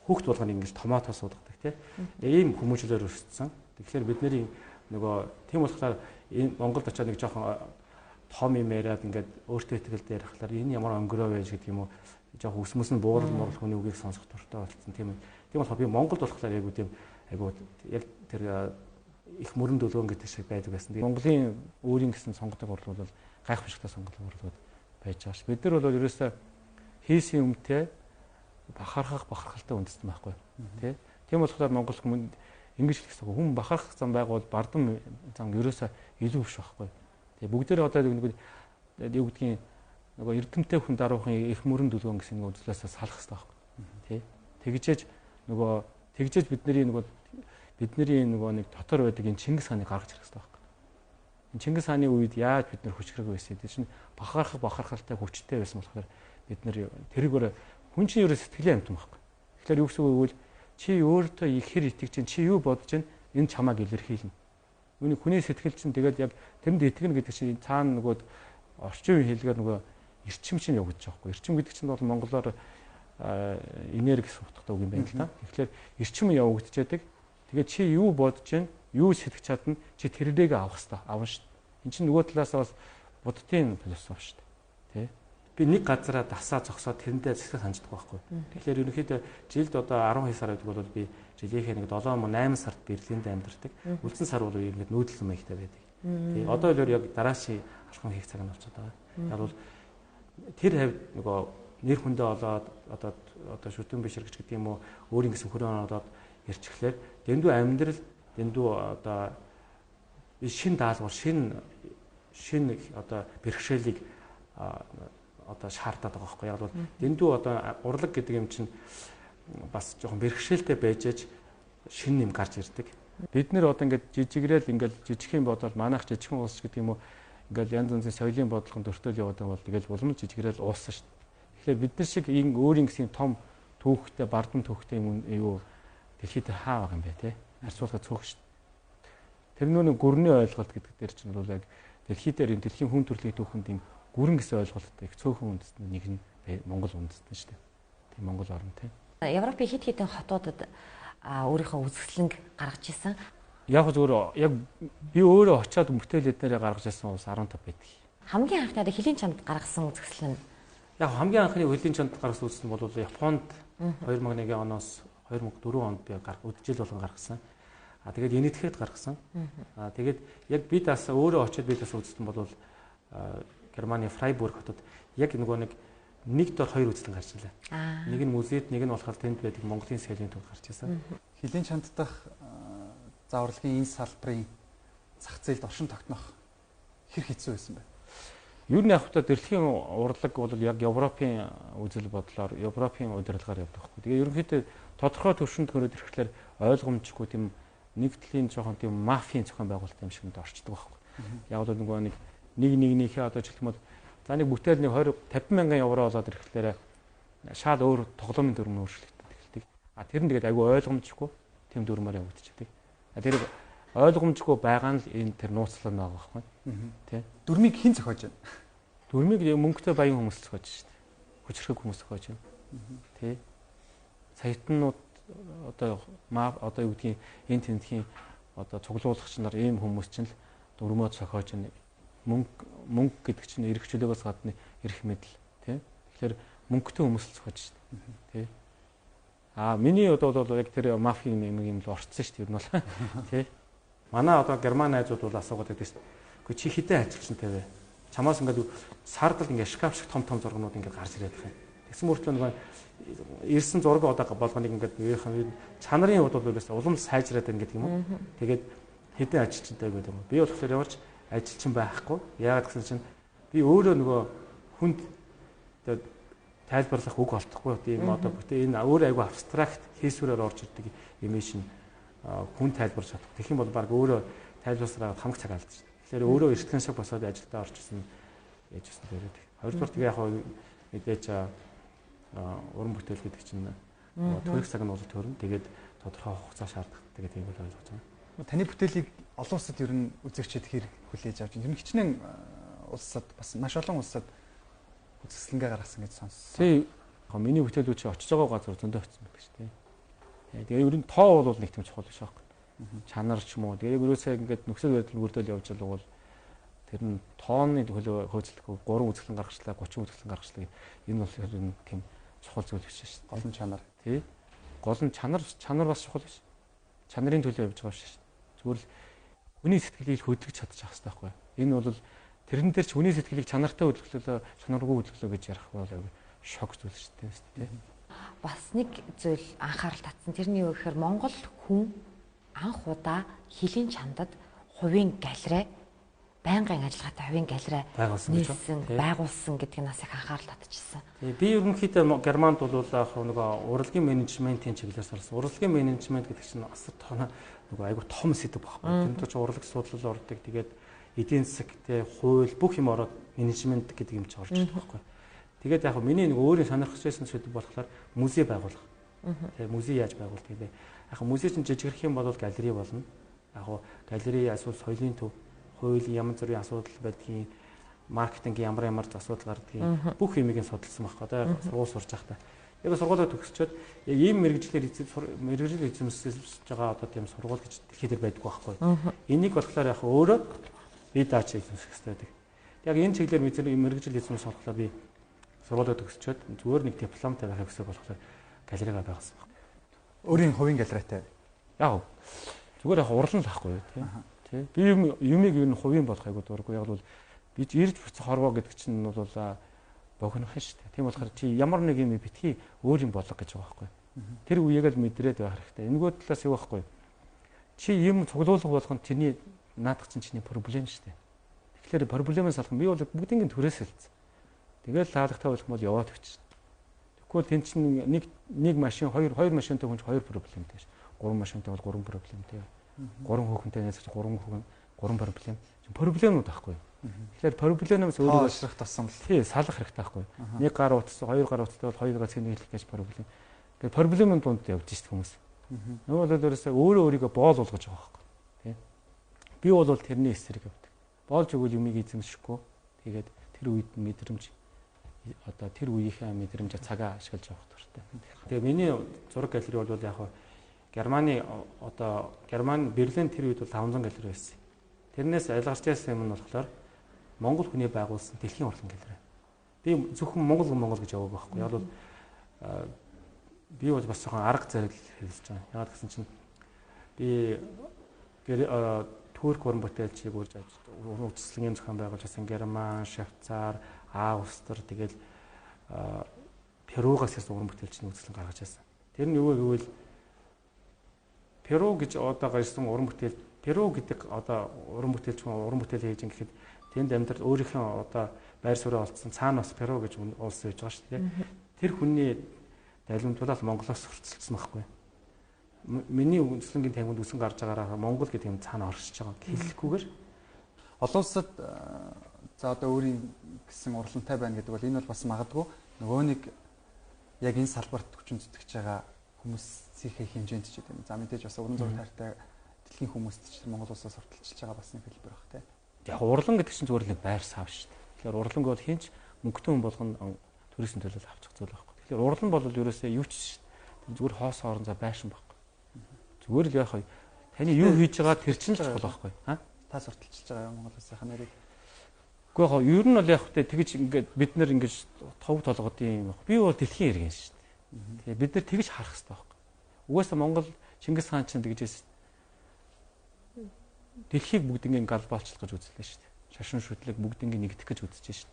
хүүхд болгоныг ингэж томоотоо суулгадаг тий. Ийм хүмүүжлээр өссөн. Тэгэхээр бид нарийн нөгөө тийм болохоор энэ Монголд очиод нэг жоохон том юм яриад ингээд өөртөө ихтгэлтэй ярихлаар энэ ямар өнгөрөө байж гэдэг юм уу, жоохон өсмөс нь буурал мурал хүний үгийг сонсох дуртай болсон тийм. Тийм болохоор би Монголд болохоор яг үгүй айгуу яг тэр их мөрөн дөлгөөн гэдэг шиг байдаг байсан. Монголын өөрийн гэсэн сонгодог урлаг бол гайхамшигтай сонголт урлагууд байж байгаа ш. Бид нар бол ерөөсөө хийсэн юмтэй бахархах бахархалтай үндэстэн байхгүй тий. Тийм болохоор монгол хүмүүс ингэж хэлэх хэрэгтэй. Хүн бахархах зам байгуул бардам зам ерөөсөө илүү биш байхгүй. Тэгээ бүгдээрээ одоо нэг юу гэдгийг нөгөө эрдэмтэй хүн даруухан их мөрөн дүлгэн гэсэн нэг үзлээсээ салах хэрэгтэй байхгүй тий. Тэгжээж нөгөө тэгжээж бидний нөгөө нэг дотор байдаг энэ Чингис хааныг гаргаж ирэх хэрэгтэй байхгүй. Энэ Чингис хааны үед яаж бид нар хүчрэг байсан гэдэг чинь бахархах бахархалтай хүчтэй байсан болохоор бид нар тэрүүгээр хүн чинь ерөө сэтгэлийн амьтан байхгүй. Тэгэхээр юу гэсэн үг вэ? Чи өөртөө их хэр итгэж чинь, чи юу бодож чинь энэ чамааг илэрхийлнэ. Үүний хүний сэтгэл чинь тэгээд яг тэрэнд итгэнэ гэдэг чинь цаана нөгөө орчин үеийн хэлгээр нөгөө эрчим чинь явагдаж байгаа байхгүй. Эрчим гэдэг чинь бол монголоор энерги гэсэн утгатай үг юм байна л да. Тэгэхээр эрчим явагдчихэдэг. Тэгээд чи юу бодож чинь, юу сэтгэж чадна, чи тэрнийг авах хэрэгтэй. Авна шүү. Энд чинь нөгөө талаас бас буддын философи шүү дээ. Тэ? Би нэг газараа дасаа зогсоод тэрэндээ сэтгэл ханждаг байхгүй. Тэгэхээр ерөнхийдөө жилд одоо 12 сар гэдэг бол би жилийнхээ нэг 7 8 сард Берлинд амьдардаг. Үлдсэн сар бол ингээд нүүдлэн маягтай байдаг. Тий. Одоо л яг дарааши алхам хийх цаг нь болчиход байгаа. Яг бол тэр хавьд нөгөө нэр хүндээ олоод одоо шүтэн бишрэгч гэдэг юм уу өөрийн гэсэн хөрөө олоод ярьчихлаар дэндүү амьдрал дэндүү одоо шин даалгавар шин одоо бэрхшээлийг одоо шаардаад байгаа байхгүй. Яг бол дэндүү одоо урлаг гэдэг юм чинь бас жоохон бэрхшээлтэй байж аж шин юм гарч ирдэг. Бид нэр одоо ингээд жижигрэл ингээд жижигхэн бодвол манайх жижигхэн улс гэдэг юм уу ингээд янз янзын соёлын бодлогон дөртөл яваад байгаа бол тэгэл улам жижигрэл ууссан шүү дээ. Тэгэхээр бид нар шиг ийм өөрийн гэсэн том түүхтэй, бардам түүхтэй юм юу дэлхийд хаа байгаа юм бэ те? Харьцуулахад цөөх шүү дээ. Тэр нүүн гүрний ойлголт гэдэг дээр чинь бол яг дэлхий дээр энэ дэлхийн хүн төрлийн түүхэнд ийм гүрэн гэсэн ойлголттой их цөөхөн үндэстэн нэг нь Монгол үндэстэн шүү дээ. Тийм Монгол орн тийм. Европын хэд хэдэн хотуудад өөрийнхөө үзэсгэлэнг гаргаж ирсэн. Яг зөвөр яг би өөрөө очиад бүтээл эднэрээ гаргаж ирсэн улс 15 байдаг. Хамгийн анхны хөлийн чамд гаргасан үзэсгэлэн нь яг хамгийн анхны хөлийн чамд гаргасан үзэсгэлэн бол Японд 2001 оноос 2004 онд би жил болгон гаргасан. А тэгээд Энэтхэгэд гаргасан. А тэгээд яг би бас өөрөө очиад би бас үзсэн бол Германы Фрайбург хотод яг нөгөө нэг дор хоёр үзлэн гарч илээ. Нэг нь музейд, нэг нь болохоор тэнд байдаг Монголын соёлын төвд гарч ирсэн. Хөлийн чамд дах зааварлагын энэ салбарын зах зээлд оршин тогтнох хэр хэцүү байсан бэ? Ер нь яг хөтэ дэлхийн урлаг бол яг Европын үзэл бодлоор, Европын удирдлагаар явдаг байхгүй. Тэгээ ерөнхийдөө тодорхой түвшинд хөрөөд ирэхлээр ойлгомжгүй тийм нэгдлийн жоохон тийм мафийн зохион байгуулалт юм шиг орчдөг байхгүй. Яг бол нөгөө нэг нэгнийхээ одоо жишээлх юм бол за нэг бүтээл нэг 20 50 мянган евро болоод ирэхлээр шал өөр тоглоомын дүрм өөрчлөгдөж эхэлдэг. А тэр нь тэгээд айгүй ойлгомжгүй тийм дүрмээр явагдчихдаг. А тэр Ойлгомжгүй байгаа нь л энэ тэр нууцлал нь байгаа байхгүй. Тий. Дүрмийг хэн зохиож байна? Дүрмийг мөнгөтэй баян хүмүүс зохиож шүү дээ. Хүчирхэг хүмүүс зохиож байна. Тий. Саятнууд одоо одоо юу гэдгийг энэ тентхийн одоо цуглуулагч нар ийм хүмүүс чинь л дүрмөө зохиож байна. Мөнгө гэдэг чинь эрх чөлөөгөөс гадна эрх мэдэл тий. Тэгэхээр мөнгөтэй хүмүүс л зохиож шүү дээ. Тий. А миний одоо бол яг тэр мафийн юм л орцсон шүү дээ ер нь бол тий. Манай одоо герман найзууд бол асуугаад байдаг шүү дээ. Үгүй чи хэдэн ажилчтай вэ? Чамаас ингээд сард л ингээд шкаф шиг том том зургнууд ингээд гарч ирээд байгаа юм. Тэгсэн мөртлөө нөгөө ирсэн зураг одоо болгоныг ингээд үеийнхэн чанарын хувьд бол ерөөсөө улам сайжраад байна гэдэг юм уу. Тэгээд хэдэн ажилчтай гэдэг юм. Би болохоор ямар ч ажилчин байхгүй. Яагаад гэсэн чинь би өөрөө нөгөө хүнд одоо тайлбарлах үг олдохгүй тийм одоо бүтээ энэ өөр айгүй абстракт хийсвэрээр орж ирдэг юм шин хүн тайлбарлаж чадах. Тэгэх юм бол баг өөрөө тайлбарласараа хамаг цаг алдчих. Тэгэхээр өөрөө эртгэн шиг босоод ажилдаа орчихсон яжсэн дээрээ. Хоёрдугаар тэгээ яг мэдээж уран бүтээл гэдэг чинь төрөх цаг нь бол төрнө. Тэгээд тодорхой хугацаа шаарддаг. Тэгээд тийм бол ойлгож байгаа. Таны бүтээлийг олон улсад ер нь үзэгчид хэр хүлээж авч байна? Ер нь хичнээн улсад бас маш олон улсад үзэсгэлэнгээ гаргасан гэж сонссон. Тий. Миний бүтээлүүд чи очиж байгаа газар зөндөө очсон байдаг шүү дээ. Тэгээ ер нь тоо бол нэг тийм чухал биш байхгүй. Чанар ч юм уу. Тэгээ ерөөсөө ингээд нөхцөл байдал мөрдөл явж байгаа бол тэр нь тооны хөлөө хөөцөлдөхгүй 3 үзэсгэлэн гаргачлаа, 30 үзэсгэлэн гаргачлаа. Энэ бол ер нь тийм чухал зүйл биш шүү дээ. Гол нь чанар. Тий. Гол нь чанар бас чухал биш. Чанарын төлөө явж байгаа биш шүү дээ. Зүгээр л хүний сэтгэлийг хөдөлгөж чадчих хэрэгтэй байхгүй. Энэ бол тэрэн дээр ч хүний сэтгэлийг чанартай хөдөлгөлөө, чанаргүй хөдөлгөлөө гэж ярих бол шок зүйл шүү дээ. Бас нэг зүйл анхаарал татсан. Тэрний юу гэхээр Монгол хүн анх удаа хөлийн чандад хувийн галерей байнгын ажиллагаатай хувийн галерей байгуулсан гэдгийг нас их анхаарал татчихсан. Тий, би ерөнхийдөө Германд бол яг нөгөө урлагийн менежментийн чиглэлээр сурсан. Урлагийн менежмент гэдэг чинь асар тоо нөгөө айгүй том сэдэв байхгүй. Тэр чинь урлаг судлал ордог. Тэгээд эдийн засаг, тэ хууль бүх юм ороод менежмент гэдэг юм чи орж ирдэг байхгүй. Тэгээд яг миний нэг өөрийн сонирхож байсан сэдэв болохоор музей байгуулах. Тэгээ музей яаж байгуулдаг вэ? Яг музей чинь жижигрэх юм бол галерей болно. Яг галерей эсвэл соёлын төв, хуулийн ямар зүрийн асуудал байдгийг, маркетингийн ямар ямар асуудал гардгийг бүх юмыг нь судалсан байхгүй. Одоо сургууль сурч байхдаа. Яг сургуулиа төгсчөөд яг ийм мэргэжлээр мэргэжил эзэмсэж байгаа одоо тийм сургууль гэж дэлхий дээр байдаггүй байхгүй. Энийг болохоор яг өөрөө би дааж эзэмших хэрэгтэй байдаг. Яг энэ чиглэлээр мэргэжил эзэмших болохоор би сургуулиа төгсчөөд зүгээр нэг дипломтой байхыг хүсэх болохоор галерейгаа байгуулсан байна. Өөрийн хувийн галерейтай. Яг зүгээр яг урлан л ахгүй юу тий. Тий. Би юмыг ер нь хувийн болох айгуу дурггүй. Яг бол би ирж буцах хорвоо гэдэг чинь бол богино шүү дээ. Тийм болохоор чи ямар нэг юм битгий өөр юм болго гэж байгаа байхгүй. Тэр үеийг л мэдрээд байх хэрэгтэй. Энэгүй талаас юу байхгүй. Чи юм цуглуулга болгоно тэрний наадах чинь чиний проблем шүү дээ. Тэгэхээр проблемээс салах би бол бүгднийг төрөөс хэлсэн. Тэгэл таалагдаа болох юм бол яваад өчсөн. Тэгэхгүй тэн чинь нэг машин хоёр машинтай хүн чинь хоёр проблемтэй ш. Гурван машинтай бол гурван проблемтэй. Гурван хүүхэнтэй найз чинь гурван хүүхэн гурван проблем. Проблемнууд байхгүй. Тэгэхээр проблемээс өөрөө ширх тусам л. Тий, салах хэрэгтэй байхгүй. Нэг гар утас, хоёр гар утастай бол хоёр гар цэнийг хэлэх гэж проблем. Тэгэхээр проблемын дунд явж шít хүмүүс. Нөгөө бол ерөөсөө өөрөө өөрийгөө боол болгож байгаа байхгүй. Тий. Би бол тэрний эсрэг явдаг. Боолж өгвөл юмыг эзэмшихгүй. Тэгээд тэр үед мэдрэмж одоо тэр үеийнхээ мэдрэмжээ цагаа ашиглаж явах дуртай. Тэгээ миний зураг галерей бол яг Германы одоо Герман Берлин тэр үед бол 500 галерей байсан. Тэрнээс айлгарч байсан юм нь болохоор Монгол хүний байгуулсан дэлхийн урлагийн галерей. Би зөвхөн Монгол гэж яваагүй байхгүй. Яг бол би бол бас жоохон арга зэрэг хэрэглэж байгаа. Яагаад гэсэн чинь би Турк уран бүтээлчийг урьж үзэсгэлэнгийн зохион байгуулж байсан Герман, Швейцар, Австри тэгэл Перугаас ирсэн уран бүтээлчний үзэсгэлэн гаргаж байсан. Тэр нь юу гэвэл Перу гэж одоо гарсан уран бүтээл Перу гэдэг одоо уран бүтээлч хүн уран бүтээл хийж ингэхэд тэнд амьдрал өөрийнхөө одоо байр сууриа олдсон цаана бас Перу гэж улс байж байгаа шүү дээ. Тэр хүний далимдуулаад Монголоос сурталчилсан байхгүй. Миний үзэсгэлэнгийн танхимд үсэн гарч байгаараа Монгол гэдэг юм цаана оршиж байгаа. Хэлэхгүйгээр олон улсад за одоо өөрийн гэсэн урлантай байна гэдэг бол энэ бол бас магадгүй нөгөө нэг яг энэ салбарт хүчин зүтгэж байгаа хүмүүсийнхээ хэмжээнд ч гэдэг юм. За мэдээж бас уран зураг хайртай дэлхийн хүмүүст ч Монгол улсаас сурталчилж байгаа бас нэг хэлбэр баг тий. Яг урлан гэдэг чинь зүгээр нэг байр сав шүү дээ. Тэгэхээр урланг бол хинч мөнгөтэй хүн болгоно төрөөсөн төлөөл авчих зүйл байхгүй. Тэгэхээр урлан бол ерөөсөө юу ч шүү дээ. Зүгээр хоос орон зай байшин байхгүй. Зүгээр л яах вэ? Таны юу хийж байгаа тэр чинь л чухал байхгүй. Аа? Та сурталчилж байгаа юм Монгол улсынхаа нэрийг. Үгүй яг ер нь бол яг хөтэ тэгж ингээд бид нэр ингэж тов толгодын юм баг. Би бол дэлхийн иргэн шүү дээ. Тэгээ бид нар тэгж харах хэрэгтэй байхгүй. Угаасаа Монгол Чингис хаан чинь тэгж байсан. Дэлхийг бүгднийг галбаалчлах гэж үзлээ шүү дээ. Шашин шүтлэг бүгднийг нэгдэх гэж үзэж шүү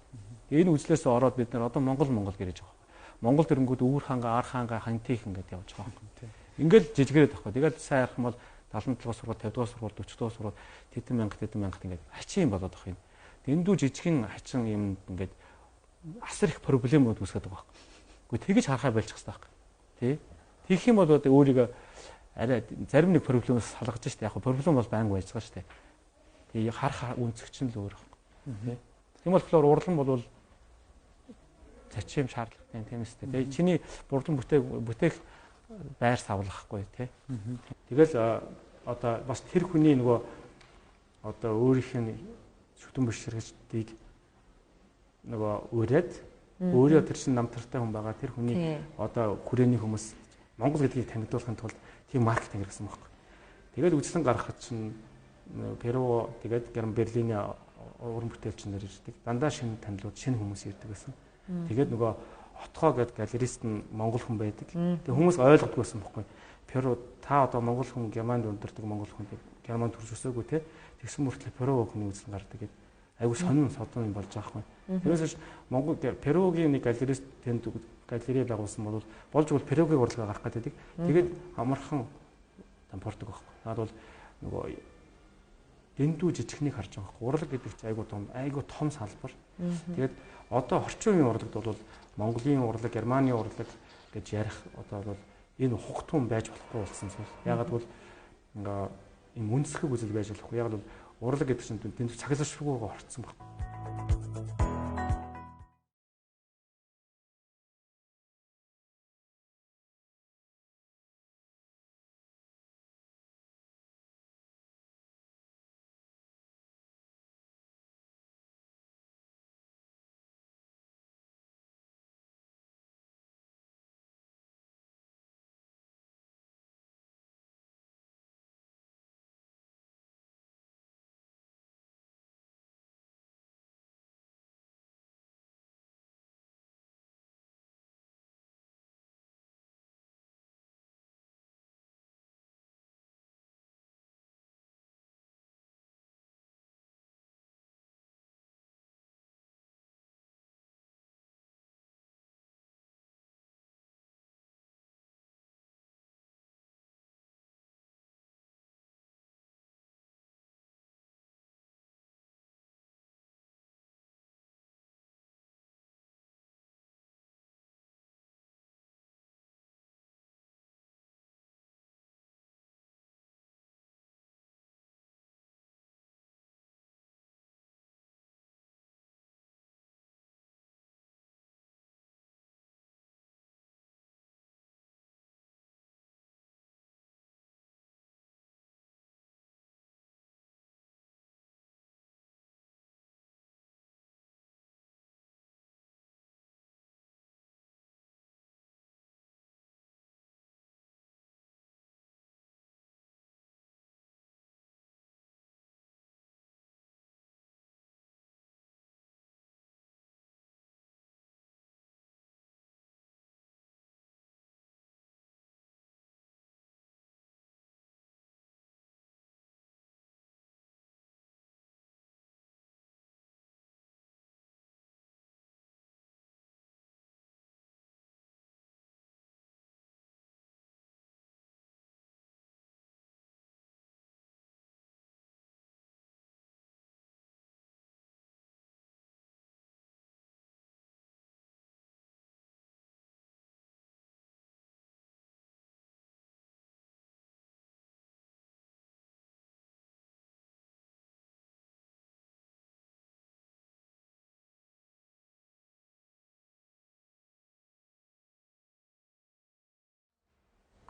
дээ. Энэ үзлээс ороод бид нар одоо Монгол Монгол гэрэж байгаа. Монгол дөрөнгүүд өвөр хаангаа, ар хаангаа, хантих ингээд явж байгаа байхгүй. Ингээл жижигрээд байхгүй. Тэгэл сайн ярих юм бол 77 дугаар сургууль, 50 дугаар сургууль, 40 дугаар сургууль тэдэн мянга ингээд хачин юм болоод байгаа юм. Дэндүү жижигэн хачин юм ингээд асар их проблемууд үүсгээд байгаа байхгүй. Гэхдээ тэгж харахаа болчих хэрэгтэй байхгүй. Тэ? Тэгэх юм бол одоо өөрийгөө арай зарим нэг проблемээс салгаж штэ. Яг проблем бол байнга байж байгаа штэ. Тэгээ харах үнцгч нь л өөр байхгүй. Тэ? Тийм болохоор урлан бол зачим шаардлагатай юм тийм үстэй. Тэгээ чиний бурлан бүтээх байр савлахгүй тий. Тэгэл одоо бас тэр хүний нөгөө одоо өөрийнх нь шүтэн бишрэгчдийг нөгөө ураад өөрөө тэр чинь намтартай хүн байгаа. Тэр хүний одоо хүрээний хүмүүс Монгол гэдгийг танигдуулахын тулд тийм маркетинг хэрэгсэн байхгүй. Тэгээд үзлэн гаргахад чинь Перу тэгээд Герман Берлиний уран бүтээлч нар ирдэг. Дандаа шинэ танилуд, шинэ хүмүүс ирдэг гэсэн. Тэгээд нөгөө Отгоо гэдэг галерист нь монгол хүн байдаг. Тэгээ хүмүүс ойлгодгүй байсан байхгүй. Перу та одоо монгол хүн Германд өндөрдөг монгол хүн Германд төрж өсөөгүй те. Тэгсэн мөртлөө Перу хүний үзлэн гардаг гэдэг. Айгу сонин содон юм болж байгаа байхгүй. Тэрнээс хойш Монгол Перугийн нэг галерист тэнд галерей байгуулсан бол болж бол Перугийн урлагаа гарах гэдэг. Тэгээд амархан дампуурдаг байхгүй. Наад бол нөгөө дэндүү жижигхнийг харж байгаа байхгүй. Урлаг гэдэг чинь айгу том, айгу том салбар. Тэгээд одоо орчин үеийн урлагт бол Монголын урлаг, Германы урлаг гэж ярих одоо бол энэ хугтун байж болохгүй болсон зүйл. Яагаад бол ингээ ийм үндэслэх үзэл байж болохгүй. Яагаад бол урлаг гэдэг чинь дэндүү цаглашгүйгээр орцсон баг.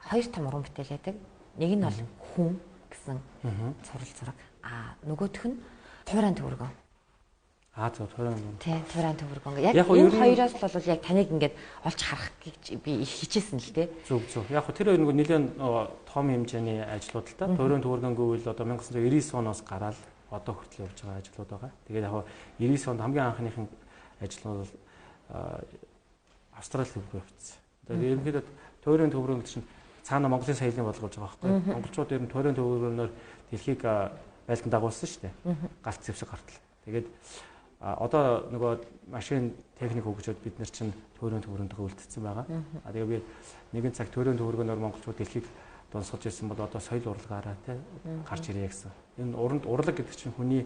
Хоёр том уран бүтээл байдаг. Нэг нь бол хүн гэсэн цуврал зураг. А нөгөөх нь Туурайн төвөргөн. Аа зөв, Туурайн. Тий, Туурайн төвөргөн. Яг энэ хоёроос л бол яг таныг ингээд олж харах гэж би их хичээсэн л дээ. Зөв зөв. Яг тэр хоёр нөгөө нэлээд том хэмжээний ажлууд л та. Туурайн төвөргөн гэвэл одоо 1999 оноос гараад одоо хүртэл явж байгаа ажлууд байгаа. Тэгээд яг 99 онд хамгийн анхныхын ажил нь бол Австрали руу явцсан. Тэгээд ерөнхийдөө Туурайн төвөргөн гэдэг чинь цаана Монголын соёлын бодлого болж байгаа байхгүй. Монголчууд ер нь Туурайн төвөргөнөөр дэлхийг байлдан дагуулсан шүү дээ. Галт зэвсэг гартал. Тэгээд одоо нөгөө машин техник хөгжөөд бид нар чинь Туурайн төвөргөнтэйгээ үлдсэн байгаа. А тэгээ би нэгэн цаг Туурайн төвөргөнөөр монголчууд дэлхийг дунсгаж ирсэн бол одоо соёл урлагаараа тий гарч ирье гэсэн. Энэ урлаг гэдэг чинь хүний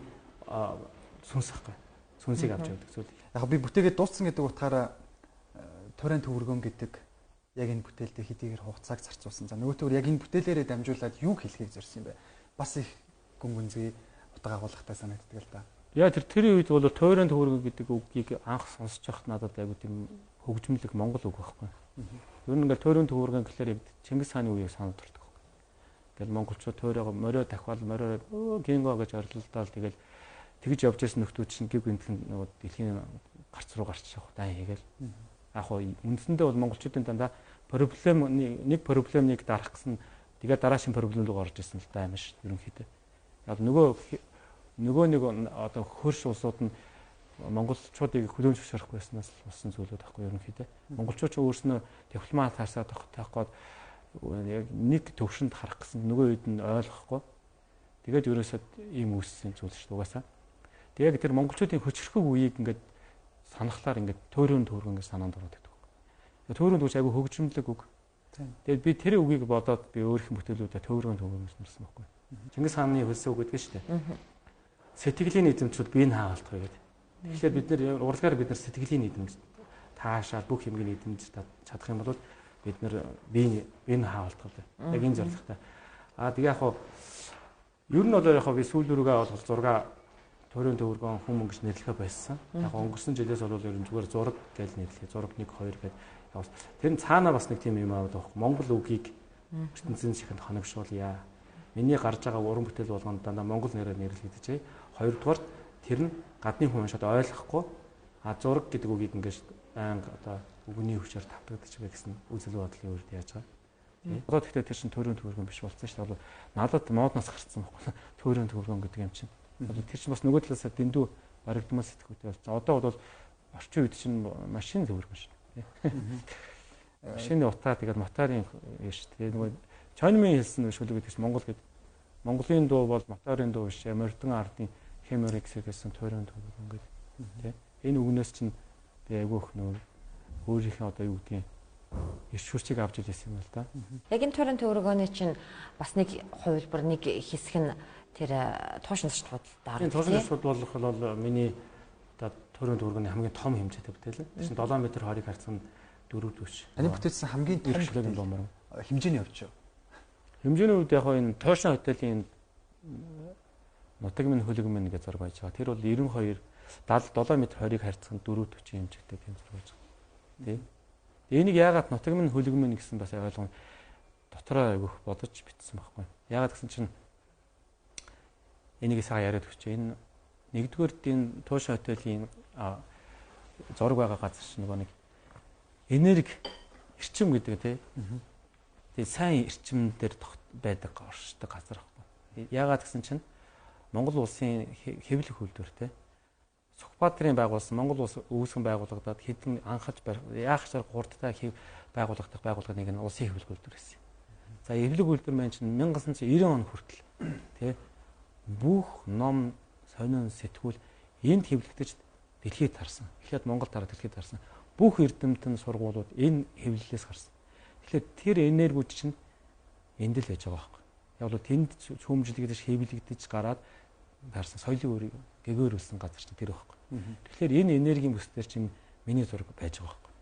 сүнс ахгүй. Сүнсийг авч явдаг зүйл. Яг би бүтээгээд дууссан гэдэг утгаараа Туурайн төвөргөн гэдэг яг энэ бүтээлдээ хэдийгээр хугацааг зарцуулсан. За нөгөөтөөр яг энэ бүтээлээрээ дамжуулаад юу хэлхийг зорьсон юм бэ? Бас их гүн гүнзгий утга агуулгатай санагддаг л да. Яа тэр үед бол Туурайн төвөргөн гэдэг үгийг анх сонсож байхад надад айгуу тийм хөгжмөлөг монгол үг байхгүй. Ер нь ингээл Туурайн төвөргөн гэхлээр Чингис хааны үеийг санаад төрдөг. Ингээл монголчууд туурайгаа морио дахиад морио гинго гэж орилдоод тэгэл тэгж явж байсан нөхдүүд чинь гів гинтхэн нөгөө дэлхийн гарц руу гарч явах дан хийгээл. Яг хоо үндсэндээ бол монголчуудын дандаа проблем нэг проблемыг дарах гэсэн тэгээд дараашин проблем руу орж исэн л да юм шиг ерөнхийдөө. Яг нөгөө нэг одоо хөрш улсууд нь монголчуудыг хүлээн зөвшөөрөхгүй байснаас болсон зүйлүүд байхгүй ерөнхийдөө. Монголчууд ч өөрснөө дипломат харсаад таах гээд яг нэг төвшөнд харах гэсэн нөгөө үед нь ойлгохгүй. Тэгээд ерөөсөө ийм үүссэн зүйл шүү дээ угаасаа. Тэгээд яг тэр монголчуудын хөчрөхөг үеийг ингээд санахлаар ингээд Туурайн төвөргөн гэж санаанд ороод ирдэг. Тэгээд Туурайн төвч айгүй хөгжмөлөг үг. Тэгээд би тэр үгийг бодоод би өөрийнх нь бүтээлүүдээ Туурайн төвөргөн гэж нэрсэн байхгүй. Чингис хааны хөлсөн үг гэдэг нь шүү дээ. Сэтгэлийн нийтэмжүүд бие нь хаалт гэдэг. Тэгэхээр бид нэр урлагаар бид нар сэтгэлийн нийтэмж таашаад бүх юмыг нийтэмж чадах юм бол бид нар бие нь хаалт. Яг энэ зорилготой. Аа тэгээ яг хуу ер нь бол яг би сүүл рүүгээ бол зураг Туурайн төвөргөн хүн мөн гэж нэрлэхэ байсан. Яг өнгөрсөн жилээс бол ер нь зүгээр зураг гэж нэрлэе. Зураг 1 2 гэж. Тэр нь цаанаа бас нэг тийм юм аваад байгаа. Монгол үгийг ертөнцийн шихэнд хоногшуулъя. Миний гарч байгаа уран бүтээл болгонд дандаа монгол нэрээр нэрлэгдэжээ. Хоёрдугаар тэр нь гадны хүн уншаад ойлгохгүй а зураг гэдэг үгийг ингээд байнга одоо үгний хүчээр тавтагдчих вэ гэсэн үзэл бодлын үрд яаж байгаа. Одоо тэгтээ тэр чинь Туурайн төвөргөн биш болсон шүү дээ. Надад модноос гарцсан байхгүй. Туурайн төвөргөн гэдэг юм чинь. Одоо тэр чинь бас нөгөө талаасаа дэндүү баригдмал сэтгүүтэй болсон. Одоо бол орчин үед чинь машин төвөргөн шүү дээ. Машины утаа тэгээд моторын юм шүү дээ. Нөгөө Чойнмын хэлсэн шүлэг гэдэг чинь Монгол гэдэг. Монголын дуу бол моторын дуу биш. Мордон ардын хэмэрикс гэсэн Туурайн төвөргөн гэдэг. Тэ. Энэ үгнээс чинь би айгүй их нөө өөрийнхөө одоо юу гэдгийг эрч хүчийг авч ирсэн юм л да. Яг энэ Туурайн төвөргөний чинь бас нэг хувилбар нэг хэсэг нь тэр туушин зочд буудалд. Энэ туушин зочд буудал бол миний одоо Туурайн төвөргөний хамгийн том хэмжээтэй бүтээл. Тэр чинь 7 м 20-ыг харьцсан 4.40. Таны бүтээлсэн хамгийн том бүтээл хэмжээний хувьд юу? Хэмжээний хувьд яг энэ туушин хотелийн нутаг минь хөлөг минь гэж зураг байж байгаа. Тэр бол 92 77 м 20-ыг харьцсан 4.40 хэмжээтэй тийм зураг байж байгаа. Тий. Энийг яагаад нутаг минь хөлөг минь гэсэн бас ойлгом дотроо айгүйх бодож бичсэн байхгүй. Яагаад гэсэн чинь энийг сайхан яриад өгч. Энэ нэгдүгээр энэ туушин хотелийн зураг байгаа газар чинь нөгөө нэг энерги эрчим гэдэг тий. Тэгээ сайн эрчим дээр байдаг оршдог газар байхгүй. Яагаад гэсэн чинь Монгол улсын хэвлэх үйлдвэр тий. Сүхбаатарын байгуулсан Монгол улс үүсгэн байгуулагдаад хэдэн анхаж яах чар хурдтай хэв байгуулагдах байгууллага нэг нь улсын хэвлэх үйлдвэр байсан. За хэвлэх үйлдвэр маань чинь 1990 он хүртэл тий бүх ном сонин сэтгүүл энд хэвлэгдэж дэлхийд тарсан. Эхлээд Монгол тараад дэлхийд тарсан. Бүх эрдэмтэн сургуулиуд энэ хэвлэлээс гарсан. Тэгэхээр тэр энергиуд чинь энд л байж байгаа байхгүй. Яг бол тэнд шүүмжлэгдэж хэвлэгдэж гараад тарсан соёлын үрийг гэгөөрүүлсэн газар чинь тэр байхгүй. Тэгэхээр энэ энергийн бүс дээр чинь миний зураг байж байгаа байхгүй.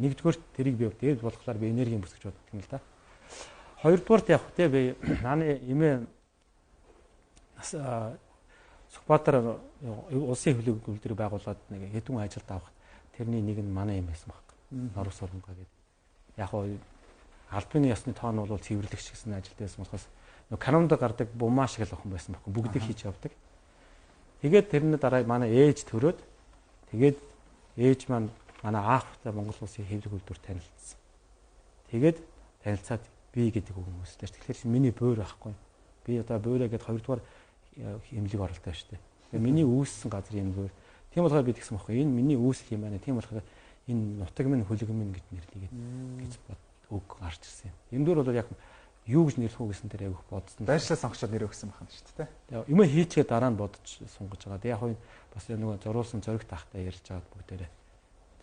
Нэгдүгээр тэрийг би тэгээд болохоор би энергийн бүс гэж боддог юм л да. Хоёрдугаарт яг тэ би нааны эмээ Сүхбаатар улсын хэвлэл үйлдвэрийг байгуулад нэг хэдэн ажилд авах тэрний нэг нь манай юм байсан байхгүй. Норов сургангаа гэдэг. Яг хоо албаны ёсны тоон бол цэвэрлэгч гэсэн ажилд байсан болохоос Нөгөө канонд гардаг бумаа шиг л охин байсан байхгүй. Бүгдийг хийж явдаг. Тэгээд тэрний дараа манай ээж төрөөд тэгээд ээж маань манай аахтай Монгол улсын хэвлэг үйлдвэр танилцсан. Тэгээд танилцаад би гэдэг үг хүмүүстэй. Тэгэхээр миний буур байхгүй. Би одоо буураа гэд хоёрдугаар эмнэлэг оролтой шүү дээ. Тэгээ миний үүссэн газар энэ буур. Тийм болохоор би тэгсэн байхгүй. Энэ миний үүсэл юм байна. Тийм болохоор энэ нутаг минь хөлөг минь гэж нэрлэгээд гэж үг гарч ирсэн юм. Эмдүр бол яг юу гэж нэрлэх үү гэсэн дээр айгүйх бодсон. Байршлаа сонгочод нэр өгсөн байх юм шүү дээ. Тэгээ юм хийчгээ дараа нь бодож сунгаж байгаа. Тэг яг хөө бас нөгөө зориулсан зоригт ахтай ярьж байгаад бүгдээрээ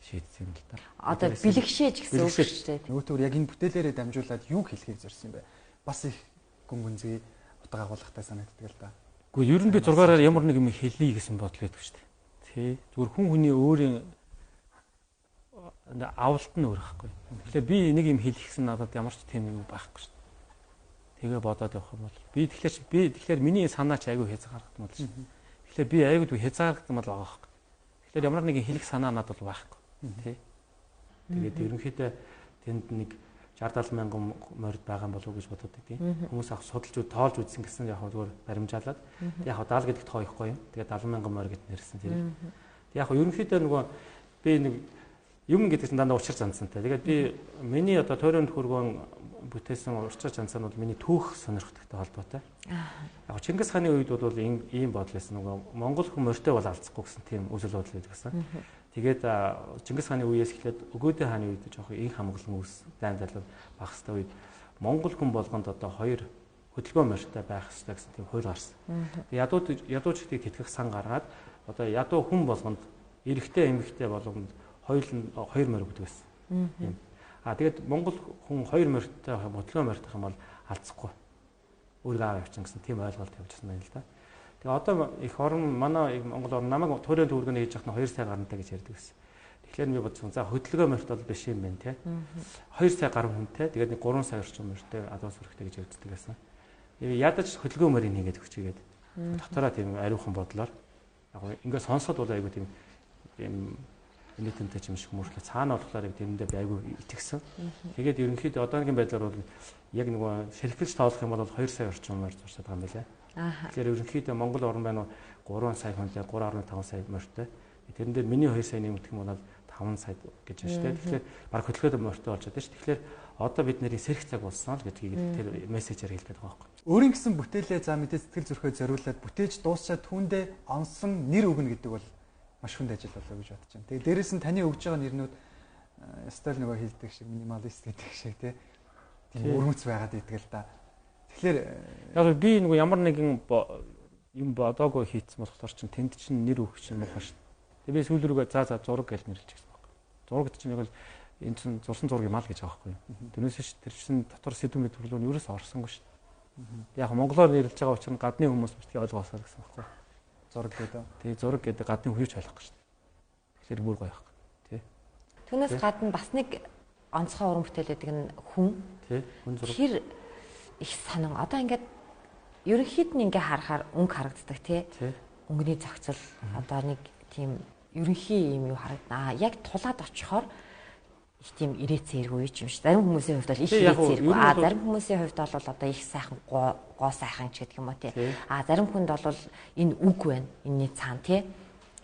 шийдсэн юм л да. Одоо бэлгшээж гэсэн үг шүү дээ. Нөгөөтгөр яг энэ бүтээлээрээ дамжуулаад юу хэлхийг зорьсон юм бэ? Бас их гүн гүнзгий утга агуулгатай санагддаг л да. Гэхдээ ер нь би зургаараар ямар нэг юм хэлье гэсэн бодол байдаг шүү дээ. Тий. Зүгээр хүн хүний өөрийн авалт нь өөр байхгүй. Тэгэхээр би нэг юм хэлэх гэсэн надад ямар ч тийм юм байхгүй шүү дээ. Тэгээ бодоод явах юм бол би тэгэхээр миний санаа ч айгүй хязгаарлагдмал шүү дээ. Тэгэхээр би айгүй хязгаарлагдмал байгаа байхгүй. Тэгэхээр ямар нэгэн хэлэх санаа надад бол байхгүй. Тий. Тэгээд ерөнхийдөө тэнд нэг 60 70 мянган морд байгаа болов уу гэж бодод тийм. Хүмүүс ах судалж тоолж үзсэн гэсэн яг зүгээр баримжаалаад. Тэг яг 70 гэдэг тоо ихгүй юм. Тэгээд 70 мянган морь гэд нэрсэн тэрийг. Тэг яг ерөнхийдөө нөгөө би нэг юм гэдэг чинь дандаа учир занцсантай. Тэгээд би миний одоо тойрон хөргөн бүтээсэн учир занцсан бол миний түүх сонирхтойтой холбоотой. Яг Чингис хааны үед бол ийм бодол байсан. Нөгөө монгол хүн морьтой бол алдсахгүй гэсэн тийм үзэл бодол байдаг гэсэн. Тэгээд Чингис хааны үеэс эхлээд Өгөөдөө хааны үед жоох инх хамглан үүс дайн зарлал багастай үед монгол хүн болгонд одоо хоёр хөдөлгөөн морьтой байх ёстой гэсэн тийм хууль гарсан. Тэгээд ядуучдыг тэтгэх сан гаргаад одоо ядуу хүн болгонд эрэгтэй эмэгтэй болгонд хоёр морь өгдөг байсан. Тийм. А тэгээд монгол хүн хоёр морьтой хөдөлгөөн морьтой юм бол алдсахгүй. Өөрийгөө аваа явчихсан гэсэн тийм ойлголт явуулсан байна л да. Тэгээ одоо их орон манай Монгол орн намайг туурын төвөргөний хийж явах нь 2 сая гарантай гэж ярьдаг байсан. Тэгэхээр би бодсон. За хөдөлгөөн морьт бол биш юм байна те. 2 сая гаруй хүнтэй. Тэгээд нэг 3 сая орчим морьтой адуу сүрхтэй гэж ярьдаг байсан. Ядаж хөдөлгөөн морийг нэгээд өгчгээд дотороо тийм ариухан бодлоор яг ингээд сонсоход бол айгүй тийм юм нийтэнтэй юм шиг мөртлөө цаана болохоор яг тэрэндээ би айгүй итгэсэн. Тэгээд ерөнхийдөө одоогийн байдлаар бол яг нөгөө ширхэлж тоолох юм бол 2 сая орчим морь зуршаад байгаа юм байна лээ. Тэгэхээр ерөнхийдөө Монгол орн байна уу 3 сая хүнтэй 3.5 сая морьтой. Тэрэн дээр миний 2 сая нэмэгдэх юм бол 5 сая гэж байна шүү дээ. Тэгэхээр баг хөдөлгөөд морьтой болж байгаа шүү. Тэгэхээр одоо бид нарыг сэрэх цаг болсон л гэдгийг тэр мессежээр хэлдэг байгаа байхгүй. Өөрийн гэсэн бүтээлээ за мэдээ сэтгэл зүрхээ зориулаад бүтээж дуусчаад түүндээ онсон нэр өгнө гэдэг бол маш хүнд ажил болоо гэж бодож байна. Тэгээ дээрэс нь таны өгж байгаа нэрнүүд ёстой л нөгөө хэлдэг шиг минималист гэдэг шиг тий. Тийм өрмөц байгаад идэг л да. Тэгэхээр яг би нөгөө ямар нэгэн юм бодоогүй хийцэн болохоор чинь тэнд чинь нэр өгөх чинь муухай шүү. Тэгээ би сүүл рүүгээ за зураг гэж нэрлэж гисэн баг. Зураг гэдэг чинь яг л энэ чинь зурсан зураг юм аа л гэж байгаа байхгүй юу. Тэрнээс тэр чинь дотор сэдв мэд төрлөө нь ерөөс орсонгүй шүү. Яг монголоор нэрлэж байгаа учраас гадны хүмүүс битгий ойлгоосоо гэсэн байхгүй юу. Зураг гэдэг. Тэгээ зураг гэдэг гадны хүн юу ч ойлгохгүй шүү. Тэгэхээр бүр гоё байхгүй. Тий. Түүнээс гадна бас нэг онцгой уран бүтээл гэдэг нь хүн. Тий. Хүн зураг. Тэр их сонин. Одоо ингээд ерөнхийд нь ингээ харахаар өнгө харагддаг тий. Өнгөний зохицол одоо нэг тийм ерөнхий юм юу харагдана. Яг тулаад очихоор их тийм ирээцээргүй юм шиг. Зарим хүмүүсийн хувьд бол их ирээцээргүй. Зарим хүмүүсийн хувьд бол одоо их сайхан гоо сайхан ч гэдэг юм уу тий. Зарим хүнд бол энэ үг байна. Энэний цаана тий.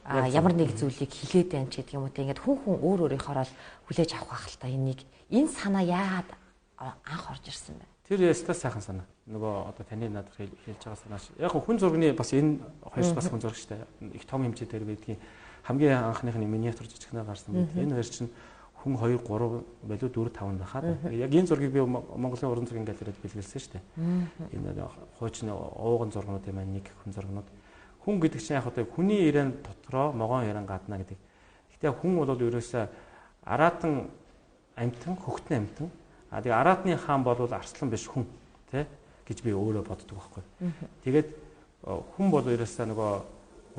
Ямар нэг зүйлийг хилээд байна ч гэдэг юм уу тий. Ингээд хүн хүн өөр өөрийнхоороо л хүлээж авах байх л та энийг. Энэ санаа яагаад анх орж ирсэн бэ? Тэр ястаа сайхан санаа. Нөгөө одоо таны надад хэлж байгаа санаа. Яг хүн зургийн бас энэ хоёр бас хүн зураг шүү дээ. Их том хэмжээтэй байдгийн хамгийн анхных нь миниатюр жижигнээр гарсан байт. Энэ хоёр чинь хүн 2 3 болов 4 5 байхад. Яг энэ зургийг би Монголын уран зургийн галерейд бэлгэлсэн шүү дээ. Энэ хуучны ууган зургнууд юм аа нэг хүн зургнууд. Хүн гэдэг чинь яг одоо хүний ирээн дотроо могоон ирээн гаднаа гэдэг. Гэхдээ хүн бол ерөөсөө араатан амьтан, хөхтөн амьтан. А тэгээ араатны хаан бол арслан биш хүн тий гэж би өөрөө боддог байхгүй. Тэгээд хүн бол ерөөсөө нөгөө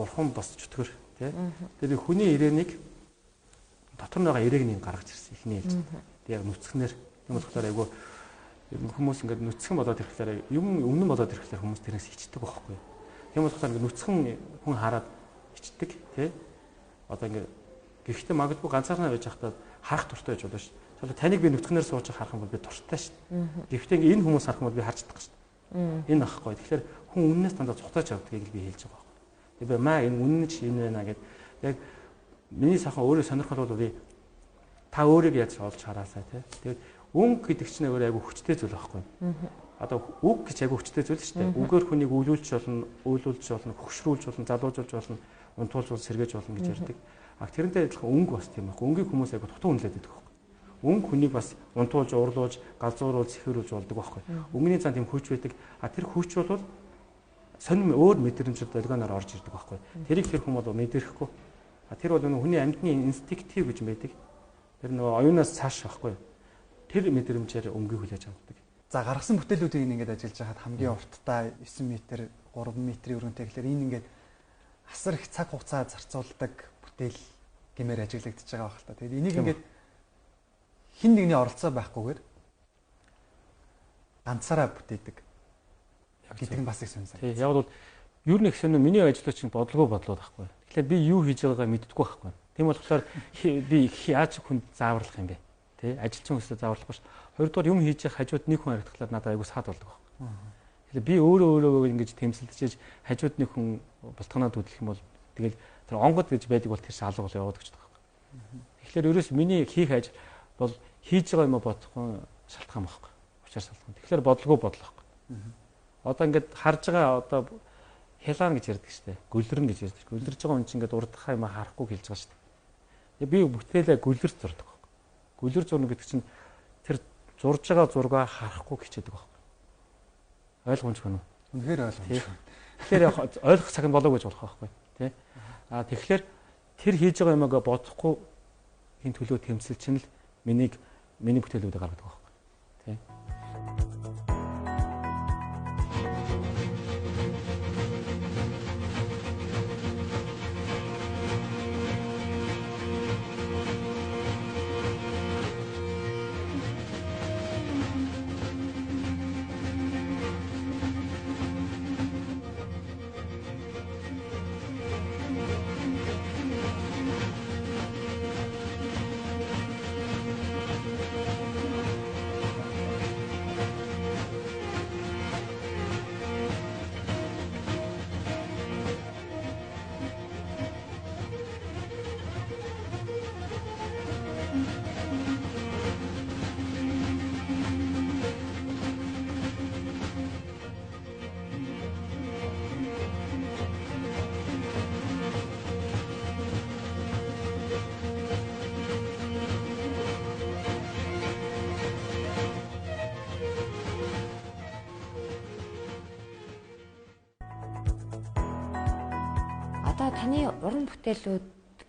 бурхан бас чөтгөр тий. Тэгээд би хүний ирээнийг дотор нь байгаа ирээг нэг гаргаж ирсэн эхний ээлж. Тэгээд яг нүцгэнээр юм болохоор айгүй хүмүүс ингээд нүцгэн болоод ирэхлээр юм өмнө болоод ирэхлээр хүмүүс тэрнээс хичдэг байхгүй. Тийм болохоор ингээд нүцгэн хүн хараад хичдэг тий. Одоо ингээд гэхдээ магадгүй ганцаархнаа байж байхдаа харах дуртай байж болно шүү. Тэгэхээр таныг би нүцгэнээр сууж харах юм бол би дуртай шүү. Гэхдээ ингээд энэ хүмүүс харах юм бол би харж чадахгүй шүү. Энэ ахгүй. Тэгэхээр хүн үннээс дандаа цухтааж явдгийг л би хэлж байгаа байхгүй. Тэгээ би маа энэ үнэн ч энэ байна гэд яг миний сайхан өөрөө сонирхол бол би та өөрийг яаж олж хараасаа тий. Тэгээд өнгө гэдэг чинь өөрөө айгүй хүчтэй зүйл байхгүй. Одоо үг гэж айгүй хүчтэй зүйл шүү дээ. Үгээр хүнийг өвлүүлж болно, уйлуулж болно, хөгшрүүлж болно, залуужуулж болно, унтуулж болно, сэргээж болно гэж ярьдаг. А тэрнтэй адилхан өнгө бас тийм байхгүй. Өнгийг хүмүүс айгүй дутуу үнэлээд байдаг байхгүй. Өнгө хүнийг бас унтуулж, уурлуулж, галзууруулж, сэхэрүүлж болдог байхгүй. Өнгөний зан тийм хүч байдаг. А тэр хүч бол сонин өөр мэдрэмжүүд долгионоор орж ирдэг байхгүй. Тэрийг тэр хүн бол мэдрэхгүй. А тэр бол хүний амьтны инстинктив гэж байдаг. Тэр нөгөө оюунаас цааш байхгүй. Тэр мэдрэмжээр өнгийг хүлээж авдаг. За гаргасан бүтээлүүдийг ингээд ажиллаж байхад хамгийн урттаа 9 м, 3 м-ийн өргөнтэй гэхэлэр энэ ингээд асар их цаг хугацаа зарцуулдаг бүтээл гэмээр ажиглагдчихж байгаа байх л та. Тэгээд энийг ингээд хин нэгний оролцоо байхгүйгээр ганцаараа бүтээдэг гэдэг нь бас их сонир. Тийм яг бол ер нь их сонир миний ажлууд чинь бодлого бодлоо байхгүй. Тэгэхээр би юу хийж байгаагаа мэддэггүй байхгүй. Тийм болохоор би яаж хүнд зааварлах юм бэ? Тэ ажилчин хүмүүсээ зааварлахгүй ш. Хоёрдугаар юм хийж явах хажууд нэг хүн харагдахлаар надад айгүй саад болдог байхгүй. Тэгэхээр би өөрөө өөрөө ингэж тэмцэлдэж хажууд нэг хүн бултганаад үдлэх юм бол тэгэл тэр онгод гэж байдаг бол тэр шалга бол яваад гэж байгаа байхгүй. Тэгэхээр ерөөс миний хийх ажил бол хийж байгаа юм бодохгүй шалтгаан байхгүй. Учир шалтгаан. Тэгэхээр бодлого бодлоо байхгүй. Одоо ингээд харж байгаа одоо хялаан гэж ярьдаг шүү дээ. Гөлрөн гэж ярьдаг. Гөлрж байгаа хүн чинь ингээд урдхаа юм харахгүй хэлж байгаа шүү дээ. Би бүтээлээ гөлөрч зурдаг байхгүй. Гөлөр зурна гэдэг чинь тэр зурж байгаа зургаа харахгүй хичээдэг байхгүй. Ойлгомжгүй нү? Үнэхээр ойлгомжгүй. Тэгэхээр яг ойлгох цаг нь болов гэж болох байхгүй тий. А тэгэхээр тэр хийж байгаа юмгаа бодохгүй хин төлөө тэмцэл чинь л миний бүтээлүүдээ гаргадаг байхгүй тий. Одоо таны уран бүтээлүүд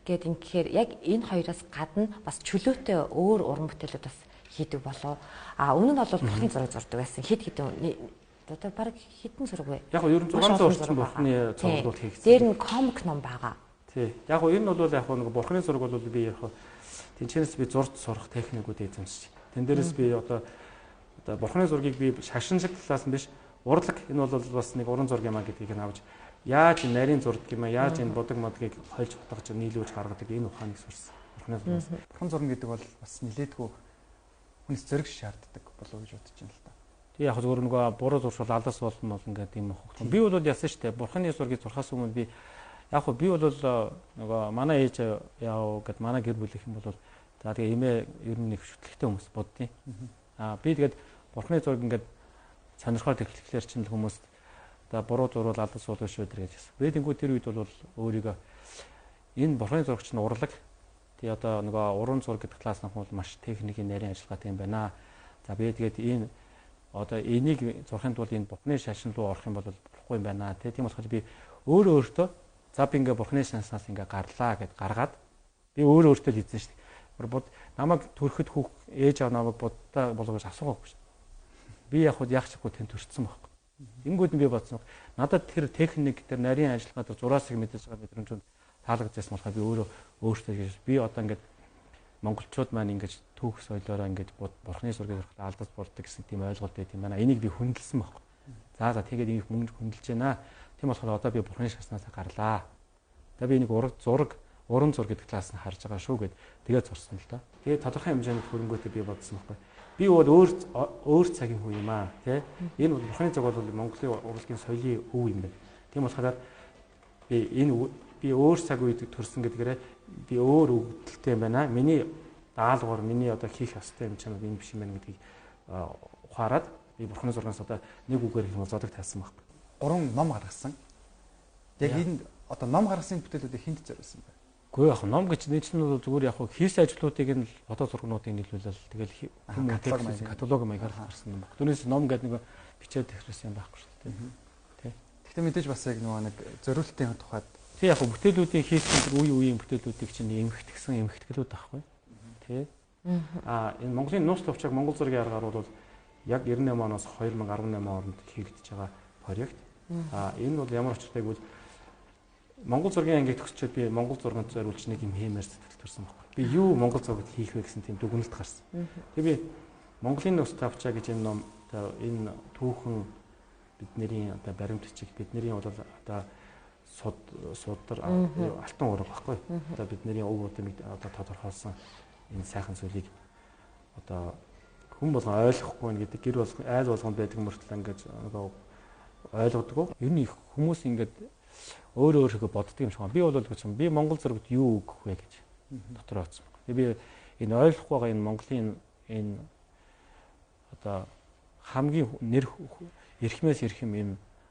гээд ингэхээр яг энэ хоёроос гадна бас чөлөөтэй өөр уран бүтээлүүд бас хийдэг болов. А өмнө нь бол бурхны зураг зурдаг байсан. Хэд хэдэн одоо баг хэдэн зураг вэ? Яг нь ер нь 600 орчим бурхны цуврал хийгдсэн. Дээр нь комик ном байгаа. Тий. Яг нь энэ бол яг нэг бурхны зураг бол би яг тэнцэнээс би зурж сурах техникүүд эзэмшиж. Тэн дээрээс би одоо бурхны зургийг би шашин шиг талаас нь биш урлаг энэ бол бас нэг уран зураг юм а гэдгийг нь авч яаж нарийн зурдаг юм а яаж энэ будаг модгийг хольж утгаж нийлүүлж гаргадаг энэ ухааныг сурсан. Бурхны зургаас. Бурхан зурна гэдэг бол бас нилээдгүй хүнс зориг шаарддаг болов гэж бодож байна л та. Тэг яг зөвхөн нөгөө буруу зуршил алаас болно бол ингээд юм хогтон. Би бол яасан штэ бурханы зургийг зурхаас өмнө би яг хөө би бол нөгөө манай ээж яав гэд манай гэр бүл их юм бол за тэгээ эмээ ер нь их шүтлэгтэй хүмүүс боддیں۔ Аа би тэгээд бурханы зураг ингээд сонирхоод эхлэхлээр чинь хүмүүс за буруу зурвал алаас болно шүү дээ гэж хэлсэн. Би тэнгуү тэр үед бол өөрийгөө энэ бурханы зураг чинь урлаг. Тэгээ одоо нөгөө уран зураг гэдэг талаас нь бол маш техникийн нарийн ажиллагаатай юм байна. За би тэгээд энэ одоо энийг зурхын тулд энэ бурхны шашин руу орох юм бол болохгүй юм байна. Тэ тийм болохоор би өөрөө өөртөө за би ингээ бурхны шанснаас ингээ гарлаа гэд гаргаад би өөрөө өөртөө л хийсэн шүү дээ. Бод намайг төрөхөд хүүх ээж аав намайг буддаа болгож асуугаагүй шүү дээ. Би яг хөө яг чаггүй тэнд төрсөн байхгүй. Ингүүд нь би бодсон. Надад тэр техник тэр нарийн ажиллагаа тэр зураасыг мэдэж байгаа мэдрэмжүүд таалагдсан болохоор би өөрөө өөртөө гэж би одоо ингээд монголчууд маань ингэж түүх соёлоороо ингэж бурхны зургийг зурхад алдаж болдог гэсэн тийм ойлголт байт юм байна. Энийг би хүндэлсэн байхгүй. За за тэгээд энийг мөнгө хүндэлж байна. Тийм болохоор одоо би бурхны шашнаас гарлаа. Тэгээ би энийг зураг уран зураг гэдэг талаас нь харж байгаа шүү гэд тэгээд зурсан л да. Тэгээд тодорхой хэмжээнд хөрөнгөтэй би бодсон байхгүй. Би бол өөр цагийн хүн юм аа, тий. Энэ бол Бурхны зураг бол Монголын урлагийн соёлын өв юм байна. Тийм болохоор би энэ би өөр цаг үед төрсэн гэдгээрээ би өөр өгөгдөлтэй юм байна. Миний даалгавар, миний одоо хийх ёстой юм чинь энэ биш юм байна гэдгийг ухаарад би Бурхны зургаас одоо нэг үгээр хэлбэл зодог тайлсан байхгүй. 3 ном гаргасан. Яг энэ одоо ном гаргасан бүтээлүүдийг хүнд зориулсан бэ? Үгүй яг ном гэж нэг чинь бол зүгээр яг хийсэн ажлуудыг нь фото зургнуудыг нийлүүлэл тэгэл хүмүүс каталог маягаар гарсан юм баг. Түүнээс ном гэдэг нэг бичээд технэс юм байхгүй шүү дээ. Тэ. Гэхдээ мэдээж бас яг нөгөө нэг зориултын тухайд тий яг бүтээлүүдийн хийсэн үе үеийн бүтээлүүдийг чинь эмхтгсэн эмхтгэлүүд байхгүй. Тэ. Аа энэ Монголын нууц товчог Монгол зургийн аргаар бол яг 98 оноос 2018 онд хийгдэж байгаа проект. Аа энэ бол ямар учиртай гэвэл Монгол зургийн ангийг төгсчөөд би Монгол зурганд зориулж нэг юм хиймээр сэтгэл төрсэн байхгүй. Би юу Монгол зурагт хийх вэ гэсэн тийм дүгнэлт гарсан. Тэгээ би Монголын нөөц тавчаа гэж энэ ном одоо энэ түүхэн бидний одоо баримт бичиг бидний бол одоо судар алтан ураг байхгүй. Одоо бидний өв удамыг одоо тодорхойлсон энэ сайхан зүйлийг одоо хүн болгон ойлгохгүй нэ гэдэг гэр болгон айл болгонд байдаг мөртлөө ингэж нөгөө ойлгодгоо. Ер нь их хүмүүс ингээд өөрөө өөрийгөө боддөг юм шиг байна. Би бол гэж би Монгол зурагт юу өгөх вэ гэж дотор бодсон байна. Би энэ ойлгохгүй байгаа энэ Монголын энэ одоо хамгийн нэр эрхмээс эрхэм юм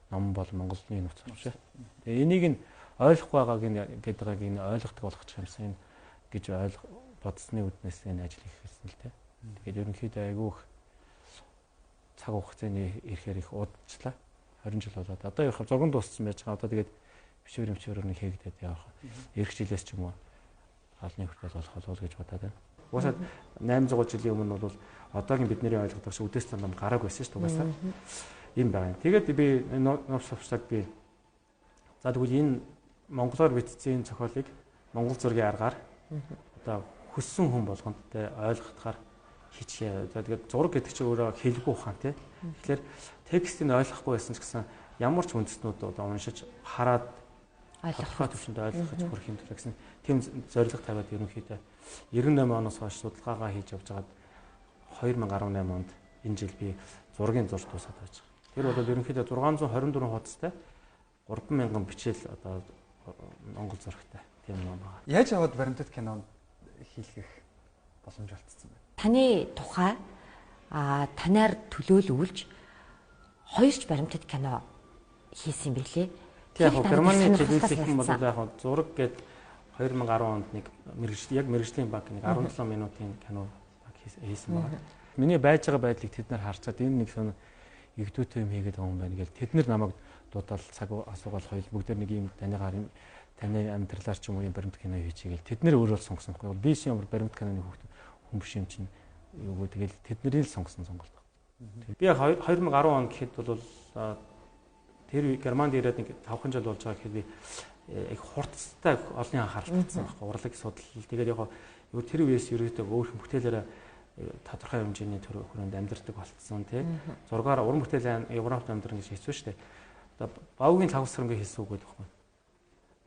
ном бол Монголын нууц юм шиг. Тэгээ энийг нь ойлгохгүй байгааг нь гэдэг энэ ойлгодог болгочих юмсан энэ гэж бодсны үднээс энэ ажил хийхсэн л дээ. Тэгээд ерөнхийдөө айгүй их цаг хугацааны ирэхээр их удажлаа. 20 жил болоод одоо яг зурган дууссан байж байгаа. Одоо тэгээд бичвэр мчвэр нэг хийгдээд явах. Ирэх жилээс ч юм уу алны хүртэл болох болов гэж бодоод байна. Угаасаа 800 жилийн өмнө бол одоогийн бидний ойлгодог шиг үдээс ном гарааг байсан шүү дээ угаасаа. Ийм байгаа юм. Тэгээд би нууц товчлог би за тэгвэл энэ монголоор бичсэн энэ зохиолыг монгол зургийн аргаар одоо хүссэн хүн болгонд тэ ойлгохтохоор хийчихье. За тэгээд зураг гэдэг чинь өөрөө хэлгүй ухаан тий. Тэгэхээр текстийг ойлгохгүй байсан ч гэсэн ямар ч үндэстнүүд одоо уншиж хараад тодорхой түвшинд ойлгох хүрэх юм төлөө гэсэн тийм зорилго тавиад ерөнхийдөө 98 оноос хойш судалгаагаа хийж явж байгаад 2018 онд энэ жил би зургийн зурж дуусаад байж байгаа. Тэр бол ерөнхийдөө 624 хуудастай 3000 бичээл одоо монгол зурагтай тийм ном байна. Яаж аваад баримтат кино хийлгэх боломж олдсон бэ? Таны тухай танаар төлөөлүүлж хоёрч баримтат кино хийсэн юм билээ. Тийм яг Германы телевизийнхэн бол яг зураг гээд 2010 онд нэг мэргэжил яг мэргэжлийн баг нэг 17 минутын кино баг хийсэн байна. Миний байж байгаа байдлыг тэд нар харцаад энэ нэг сон игдүүтэй юм хийгээд байгаа юм байна гэл тэд нар намайг дуудаал цаг асуугаал хоёул бүгд нэг юм таныгаар юм таны амьдралаар ч юм уу юм баримт кино хийчихгээл тэд нар өөрөө л сонгосон байхгүй. Би шин ямар баримт киноны хүүхд хүн биш юм чинь юу тэгэл тэднийг л сонгосон сонголт. Би яг 2010 он гэхэд бол тэр Германд ирээд нэг 5 жил болж байгаа гэхэд би их хурцтай олонний анхаарал татсан байхгүй. Урлаг судлал. Тэгээд яг юу тэр үеэс ерөөдөө өөр хүн бүтээлээрээ тодорхой хэмжээний төр хүрээнд амьдардаг болцсон тий. Зургаар уран бүтээл Европт амьдран гэж хэцүү шүү дээ. Одоо Баугийн лавсрангийн хэлсэн үг гэдэг байхгүй.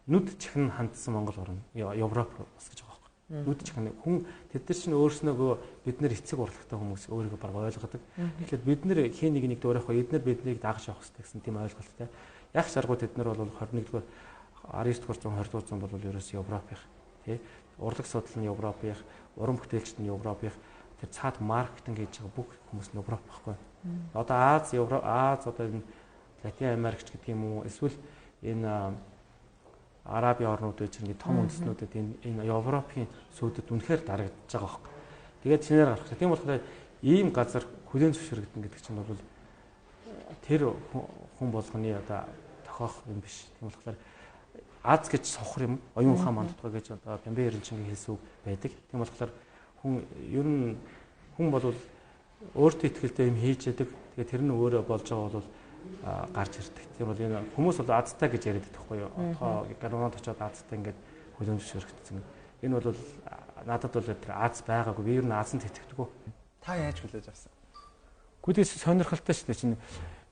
Нүд чихэн хандсан Монгол орн Европ бас гэж байгаа байхгүй. Нүд чихэн хүн тэд нар чинь өөрснөөгөө бид нар эцэг урлагтай хүмүүс өөрийгөө баг ойлгодог. Тэгэхээр бид нар хин нэг нэг дуурайхгүй эднэр биднийг дагаж явах хэрэгтэй гэсэн тийм ойлголттой. Яг шаргуу тэд нар бол 21-р 19-р зуун 20-р зуун бол ерөөс Европынх тий. Урлаг судлал нь Европынх, уран бүтээлчд нь Европынх, тэр цаад маркетинг хийж байгаа бүх хүмүүс нь Европ байхгүй. Одоо Аз, Европ, Аз одоо энэ Латин Америкч гэдэг юм уу эсвэл энэ Арабын орнууд гэж ингээд том үндэстнүүдэд энэ Европын сүйдэд үнэхээр дарагдаж байгаа байхгүй. Тэгээд шинээр гарах. Тийм болохоор ийм газар хүлээн зөвшөөрөгдөн гэдэг чинь бол тэр хүн болгоны одоо тохиох юм биш. Тийм болохоор Аз гэж сохор юм, оюун ухаан мандтгаа гэж одоо Бямбэ Эренчингийн хэлсэн үг байдаг. Тийм болохоор хүн ер нь хүн бол өөртөө ихтэй юм хийж яадаг. Тэгээ тэр нь өөрөө болж байгаа бол гарч ирдэг. Тийм бол энэ хүмүүс бол азтай гэж яриад байдаг байхгүй юу? Одоо Германд очиод азтай ингээд хүлээн зөвшөөрөгдсөн. Энэ бол надад бол тэр аз байгаагүй. Би ер нь азанд итгэдэггүй. Та яаж хүлээж авсан? Гүдээс сонирхолтой шүү дээ чинь.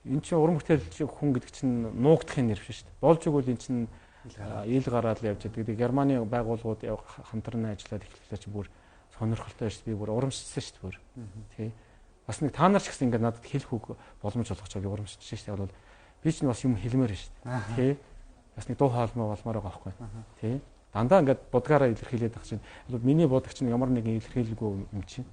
Эн чинь уран бүтээлч хүн гэдэг чинь нуугдахын нэр биш шүү дээ. Болж игэл эн чинь ил гараад явж байдаг. Тэгээ Германы байгууллагууд хамтран ажиллаад эхлэхлээр чинь бүр сонирхолтой шүү дээ. Би бүр урамшсан шүү дээ бүр. Тий. Бас нэг та нар ч гэсэн ингээд надад хэлэх үг боломж олгож байгаа би урамшиж шүү дээ. Бол би ч бас юм хэлмээр шүү дээ. Тий. Бас нэг дуу хоолмоо болмоор байгаа байхгүй. Тий. Дандаа ингээд будгаараа илэрхийлээд байх чинь. Бол миний будаг чинь ямар нэгэн илэрхийлэлгүй юм чинь.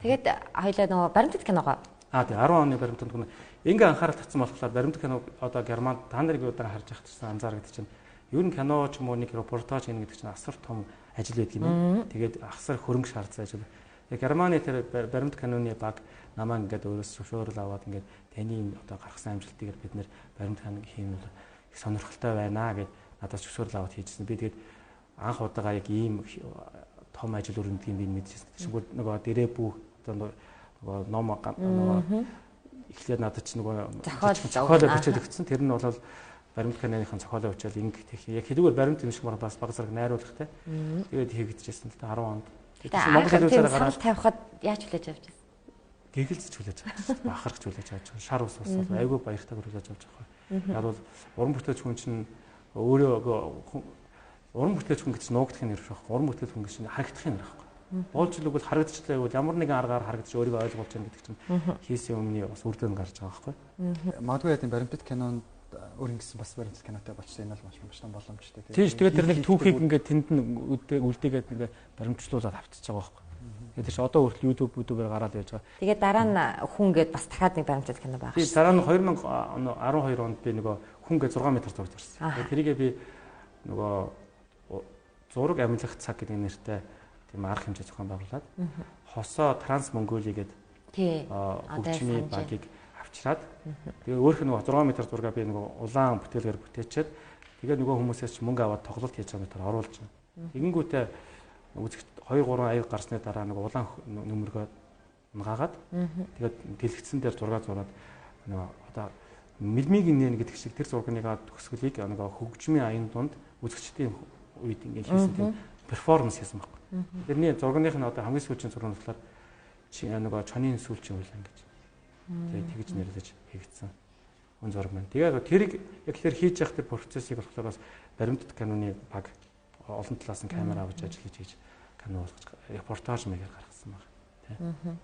Тэгээд хоёлаа нөгөө баримтат киногоо. Аа тий 10 оны баримтат кино. Ингээ анхаарал татсан болохоор баримтат кино одоо Германд та нарыг одоо харж байхад чинь анзаардаг чинь ер нь кино ч юм уу нэг репортаж хийнэ гэдэг чинь асар том ажил байдаг юм. Тэгээд асар хөрөнгө шаардсан ажил. Тэгээд Германы тэр баримт киноны баг намаа ингээд өөрөөс зөвшөөрөл аваад ингээд таны одоо гаргасан амжилтыг бид нэр баримт кино хийм бол их сонирхолтой байна гэд надаас зөвшөөрөл аваад хийжсэн. Би тэгээд анх удаага яг ийм том ажил өрнөдгийг би мэдчихсэн. Тэгшгүй нөгөө дэрээ бүх одоо нөгөө ном нөгөө эхлээд надад чи нөгөө зохиолоо бичээд өгсөн. Тэр нь бол баримт киноныхан зохиолоо бичээл ингэ тех яг хэдийгээр баримт юм шиг бас баг зэрэг найруулгатай. Тэгээд хийгдчихсэн л та 10 онд. Тэгээд Монгол телевизээр гараад тавихад яаж хүлээж авч байсан? Гэгэлцэж хүлээж авч байсан. Бахархаж хүлээж авч байсан. Шар ус ус бол айгүй баяртай хүлээж авч байгаа. Яг бол уран бүтээлч хүн чинь өөрөө уран бүтээлч хүн гэж нуугдах юм нэр байхгүй. Уран бүтээлч хүн гэж харагдах юм нэр байхгүй. Болж л үгүй харагдчихлаа гэвэл ямар нэгэн аргаар харагдаж өөрийгөө ойлгуулж яах гэдэг чинь хийсэн юмны бас үр дүн гарч байгаа байхгүй. Магадгүй яа тийм баримтат кинонд өөр ингэсэн бас баримтат кинотой болчихсон энэ бол маш том боломжтой. Тийм ш. Тэгээд тэр нэг түүхийг ингээд тэнд нь үлдээгээд нэг баримтчлуулаад авчиж байгаа байхгүй. Тэгээд тэр чи одоо хүртэл YouTube-ээр гараад явж байгаа. Тэгээд дараа нь хүн гээд бас дахиад нэг баримтат кино байгаа ш. Тийм дараа нь 2012 онд би нөгөө хүн гээд 6 м зураг зурсан. Тэгээд тэрийгээ би нөгөө зураг амилах цаг гэдэг нэртэй тийм арга хэмжээ зохион байгуулад хосоо Транс Монголи гэдэг хөгжмийн багийг авчираад тэгээ өөрөх нөгөө 6 м зургаа би нөгөө улаан бүтээлгээр бүтээчээд тэгээ нөгөө хүмүүсээс ч мөнгө аваад тоглолт хийж байгаа мэтэр оруулж байна. Тэгэнгүүтээ үзэгч 2 3 аяг гарсны дараа нөгөө улаан нөмргөө унгаагаад тэгээд дэлгэцэн дээр зураг зураад нөгөө одоо мэлмигийн нэн гэдэг шиг тэр зургныгаа төгсгөлийг нөгөө хөгжмийн аян дунд үзэгчдийн үед ингээд хийсэн тийм перформанс хийсэн байхгүй. Тэрний зургных нь одоо хамгийн сүүлийн зураг нь болохоор нөгөө чонын сүүлчийн үйл гэж. Тэгээд тэгж нэрлэж хийгдсэн үн зураг маань. Тэгээд тэрийг яг тэр хийж явах тэр процессыг болохоор бас баримтат киноны баг олон талаас нь камер авч ажиллаж хийж кино болгож репортаж маягаар гаргасан байна. Тэ.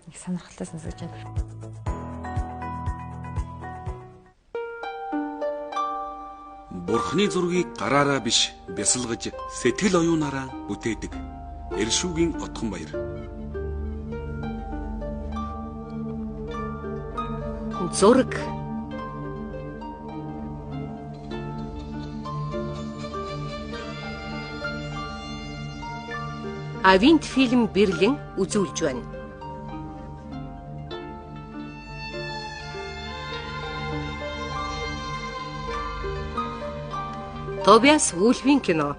Их сонирхолтой сонсогдож байна. Бурхны зургийг гараараа биш бясалгаж сэтгэл оюунаараа бүтээдэг. Эршүүгийн Отгон баяр. Зураг Авинт фильм Берлин үзүүлж байна. Тобиас Вульфийн кино.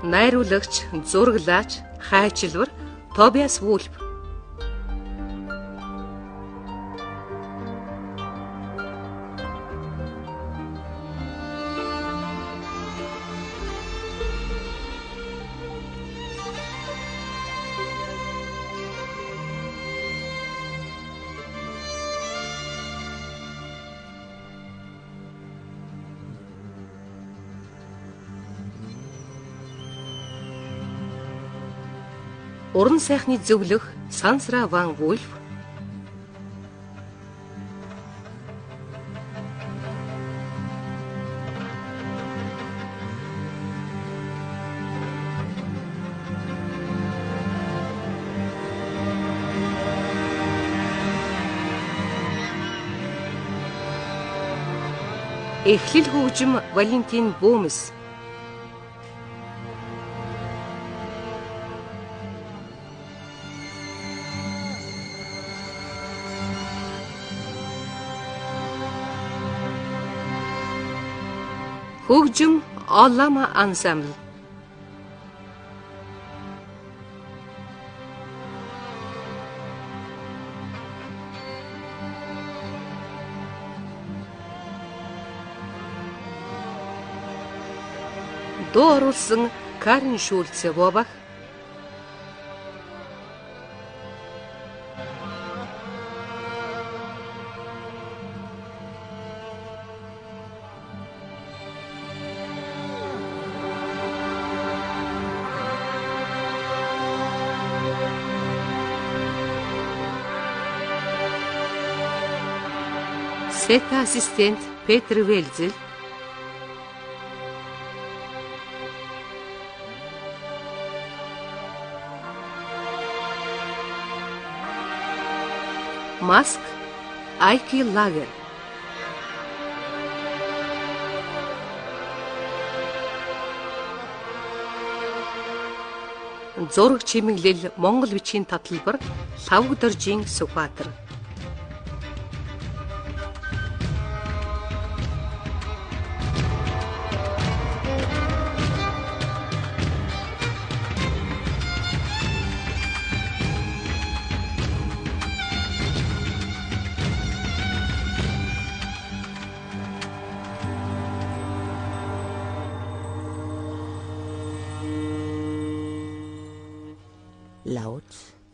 Найруулагч, зураглаач, хайчилвар Тобиас Вульф. Уран сайхны зөвлөх Сансра ван Вульф, Эхлэл хөгжим Валентин Бөмс, Хөгжим Олама ансамбл. Дуу оруулсан Карен Шульц Вобах. Сета ассистент Петр Вельзель, Маск Айки Лагер, Зураг чимэглэл Монгол бичгийн таталбар Лхавгдоржийн Сүхбаатар.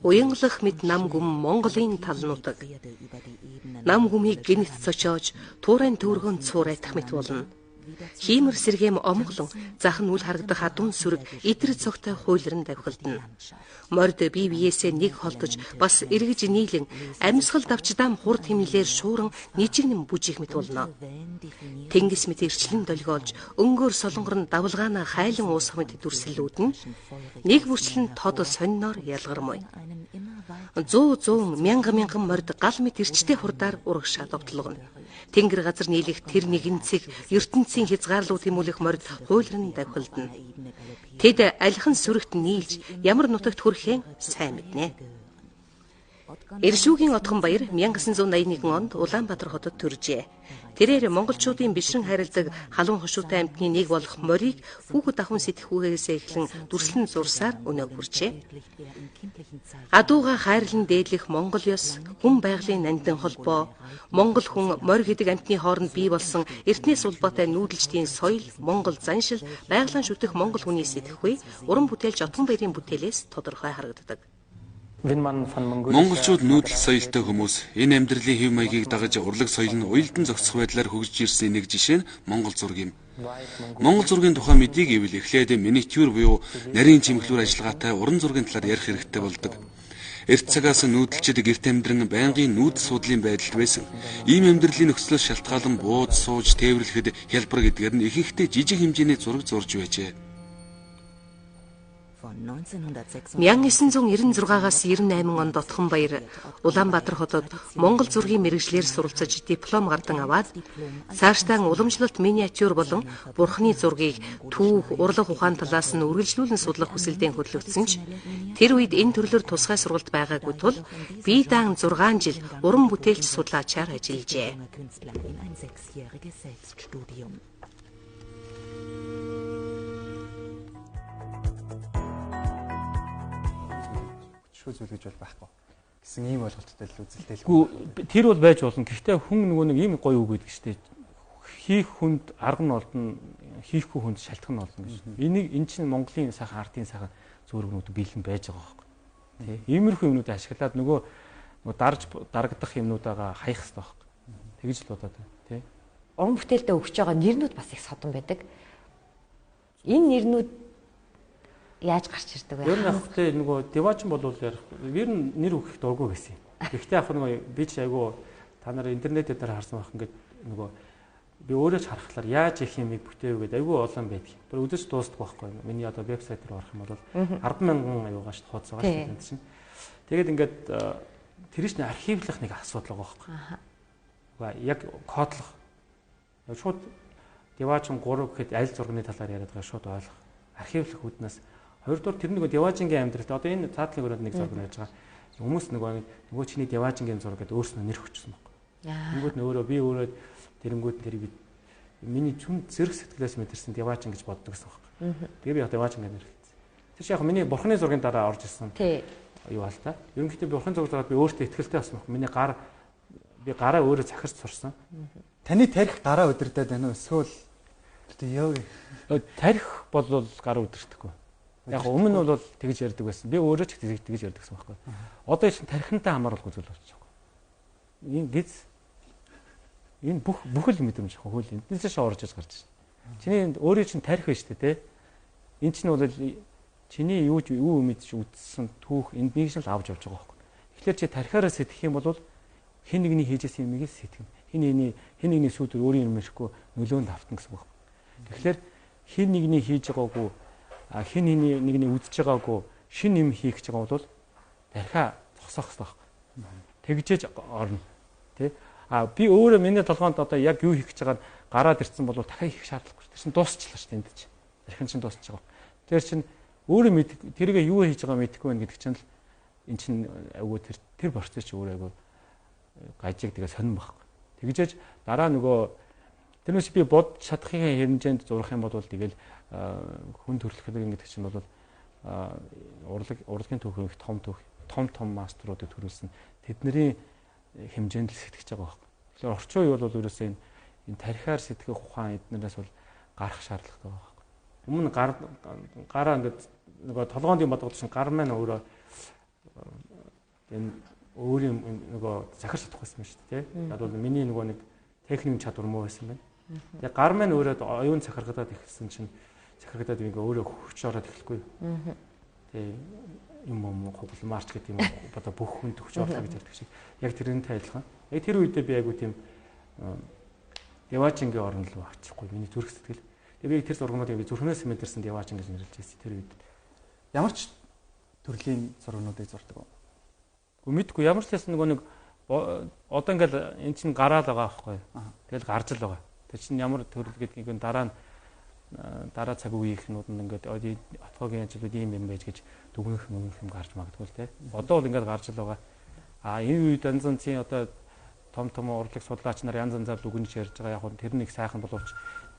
Уянгалах мэт нам гүм Монголын тал нутаг. Нам гүмийг гинэт цочоож, туурайн төвөргөн цуурайтах мэт болно. Хиймэр сэргэм омглон зах нь үл харагдах адуун сүрэг идэр цогтой хуйлран давхилдана. Морд бие биесээ нэг холдож бас эргэж нийлэн амьсгал давчдаам хурд хэмнэлээр шууран нижигнэн бүжих мэт болно. Тэнгис мэт эрчлэн долгиолж өнгөөр солонгор нь давлгаанаа хайлан уусах мэт дүрслэлүүд нь нэг бүрчлэн тод сониноор ялгармуй. Зуу зуун мянган мянган морд гал мэт эрчтэй хурдаар урагшаа довтлогоно. Тэнгэр газар нийлэх тэр нэгэн цэг ертөнцийн хязгаарлуу тэмүүлэх морд хуйлран давхилдана. Тэд алихан сүрэгт нийлж ямар нутагт хүрэхээ сайн мэднэ. Эршүүгийн Отгонбаяр 1981 онд Улаанбаатар хотод төржээ. Тэрээр монголчуудын бишрэн хайрладаг халуун хошуутай амьтны нэг болох морийг хүүхэд ахуйн сэтгхүүгээс эхлэн дүрслэн зурсаар өнөө хүрчээ. Адууга хайрлан дээдлэх монгол ёс, хүн байгалийн нандин холбоо, монгол хүн морь гэдэг амьтны хооронд бий болсон эртнээс улбаатай нүүдэлчдийн соёл, монгол заншил, байгалийн шүтэх монгол хүний сэтгхүй, уран бүтээлч Отгонбаярын бүтээлээс тодорхой харагддаг. Монголчууд нүүдэл соёлтой хүмүүс. Энэ амьдралын хэв маягийг дагаж урлаг соёл нь уялдан зохицох байдлаар хөгжиж ирсэн нэг жишээ нь Монгол зураг юм. Монгол зургийн тухай мэдийг ивэл эхлээд миниатюр буюу нарийн чимэглүүр ажиллагаатай уран зургийн талаар ярих хэрэгтэй болдог. Эрт цагаас нүүдэлчид гэрт амьдран байнгын нүүдэл суудлын байдалд байсан. Ийм амьдралын нөхцлөөс шалтгаалan бууз сууж тээвэрлэхэд хялбар гэдгээр нь ихэнхдээ жижиг хэмжээний зураг зурж байжээ. 1996-аас 98 онд Отгонбаяр Улаанбаатар хотод Монгол зургийн мэргэжлээр суралцаж диплом гардан аваад цаашдаа уламжлалт миниатюр болон бурхны зургийг түүх, урлаг ухаан талаас нь үргэлжлүүлэн судлах хүсэлтэд хөтлөгдсөн ч тэр үед энэ төрлөөр тусгай сургалт байгаагүй тул бие даан 6 жил уран бүтээлч судлаачаар ажиллажээ. Зүйл гэж бол байхгүй гэсэн ийм ойлголттой л үзэлтэй л. Үгүй тэр бол байж болно. Гэхдээ хүн нөгөө нэг ийм гоё үг гэдэг чинь хийх хүнд арга нь олдно, хийхгүй хүнд шалтгаан нь олдно гэж. Энийг эн чинь Монголын сайхан артын сайхан зөөргнүүд бэлэн байж байгаа байхгүй. Тэ. Иймэрхүү юмнуудыг ашиглаад нөгөө дарж дарагдах юмнуудаага хаях хэрэгтэй байхгүй. Тэгж л бодоод байна. Тэ. Уран бүтээлдээ өгч байгаа нэрнүүд бас их содон байдаг. Энэ нэрнүүд яаж гарч ирдэг вэ? Ер нь яг тэ нөгөө Деважин бол ярих. Ер нь нэр өгөх дургүй гэсэн юм. Гэхдээ яг нөгөө би ч айгүй та нар интернет дээр харсан байх ингээд нөгөө би өөрөө ч харахлаар яаж их юмыг бүтээв гэдэг айгүй олон байдаг. Тэр өдөрч дуустдаг байхгүй. Миний одоо вебсайт руу орох юм бол 10,000 аюугаа шүү хуудас байгаа шүү дээ чинь. Тэгээд ингээд тэр чинь архивлах нэг асуудал байгаа байхгүй. Үгүй яг кодлох. Шууд Деважин 3 гэхэд аль зургийн талаар яриад байгаа шууд ойлгох. Архивлах үүднээс хоёрдугаар тэр нөгөө Деважингийн амьдралд одоо энэ цаатлын өрөөнд нэг зураг байж байгаа. Хүмүүс нөгөө чиний Деважингийн зураг гэдээ өөрснөө нэр өгчихсөн байхгүй. Тэнгүүд нь өөрөө би өөрөө тэрэнгүүд нь тэрийг миний чүн зэрэг сэтгэлээс мэдэрсэн Деважин гэж боддог гэсэн байхгүй. Тэгээ би Деважин гэж нэрлэсэн. Тэр чинь яг миний бурхны зургийн дараа орж ирсэн. Юу аа л та. Ерөнхийдөө би бурхны зураг зураад би өөртөө ихтгэлтэй болсон байхгүй. Миний гар би гараа өөрөө захирч сурсан. Таны тарих гараа удирдаад байна уу? Эсвэл одоо юу? Тарих бол гараа удирдахгүй. Яг өмнө нь бол тэгж ярьдаг байсан. Би өөрөө ч тэгж ярьдаг гэсэн байхгүй. Одоо чинь тархинтай хамааруулгүй зүйл болчих жоох. Энэ гиз энэ бүх бүхэл мэдрэмж ах хөл эндээс шоо орж иж гарч байна. Чиний өөрийн чинь тарих байна шүү дээ, тэ. Энэ чинь бол чиний юу юу мэдж үзсэн түүх энднийг л авч явж байгаа байхгүй. Тэгэхээр чи тархиараа сэтгэх юм бол Хэн нэгний хийжсэн юмыг л сэтгэнэ. Хэн нэгний сүүдэр өөрийн юм ирэхгүй нөлөөнд автна гэсэн үг. Тэгэхээр хэн нэгний хийж байгаагүй, хэн нэгний үзэж байгаагүй шин юм хийх гэж байгаа бол тархиа зогсоох хэрэгтэй байхгүй. Тэгжээж орно. Тэ? А би өөрөө миний толгоонд одоо яг юу хийх гэж байгааг гараад ирсэн бол дахиад хийх шаардлагагүй. Тэр чинь дуусчлаа шүү дээ энд чинь. Тархин чинь дуусчих байгаа. Тэр чинь өөрөө тэргээ юу хийж байгаа мэдэхгүй байна гэдэг чинь л эн чинь айгүй тэр процесс чи өөрөө айгүй гажиг тэгээ сонирн байхгүй. Тэгжээж дараа нөгөө тэрнээс би бодж чадахын хэмжээнд зурах юм бол тэгэл хүн төрөлхтөг гэдэг чинь бол урлагийн түүх их том түүх том мастеруудыг төрүүлсэн тэдний хэмжээнд л сэтгэж байгаа байхгүй. Тэгэхээр орчин үе бол ерөөсөө энэ тархиар сэтгэх ухаан эднээс бол гарах шаардлагатай байгаа байхгүй. Өмнө гараа ингээд нөгөө толгоонд юм бодгол чинь гар маань өөрөө энэ өөрийн нөгөө захирч чадахгүй байсан шүү дээ, тий. Яг бол миний нөгөө нэг техникийн чадвар муу байсан байна. Тэгээ гар маань өөрөө оюун захирагдаад эхэлсэн чинь захирагдаад ингээ өөрөө хүч ороод эхлэхгүй. Тий, юм хугал марч гэдэг юм одоо бүх хүн төгч орлоо гэж ярьдаг шиг яг тэрнтэй адилхан. Яг тэр үедээ би айгу тийм Деважингийн орн руу очихгүй миний зүрх сэтгэл. Тэгээ би тэр зургнуудыг би зүрхнээс мэдэрсэн Деважин гэж нэрлэж байсан тэр үед. Ямар ч төрлийн зургнуудыг зурдаг уу? Гэхдээ мэдгүй ямар ч байсан нөгөө нэг одоо ингээл эн чинь гараал байгаа байхгүй. Тэгэл гарч л байгаа. Тэр чинь ямар төрөл гэдгийг дараа нь дараа цаг үеийнхнүүд нь ингээд отгоогийн ажлууд ийм юм байж гэж дүгнэх юм гарч магадгүй л те. Одоо бол ингээд гарч л байгаа. А энэ үед янз янзын одоо том том урлаг судлаач нар янз янзаар дүгнэж ярьж байгаа. Яг нь тэр нэг сайхан боловч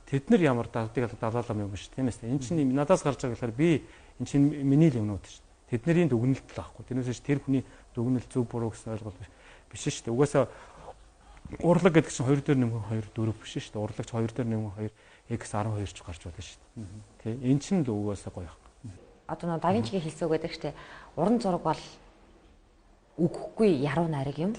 тэд нар ямар дадыг далаалам юм биш тийм ээ. Энэ чинь надаас гарч байгаа гэхээр би энэ чинь миний л юмнууд шүү. Тэдний дүгнэлт л аахгүй. Тэрнээс тэр хүний дүгнэлт зөв буруу гэсэн ойлголт биш шүү дээ. Угаасаа урлаг гэдэг чинь 2 дээр нэмэх 2 4 биш шүү дээ. Урлагч 2 дээр нэмэх 2 x12 ч гарч болно шүү дээ. Тэ энэ чинь л угаасаа гоё юм. Одоо нөө Да Винчигийн хэлсэн үг гэдэг шүү дээ. Уран зураг бол үгэхгүй яруу найраг юм.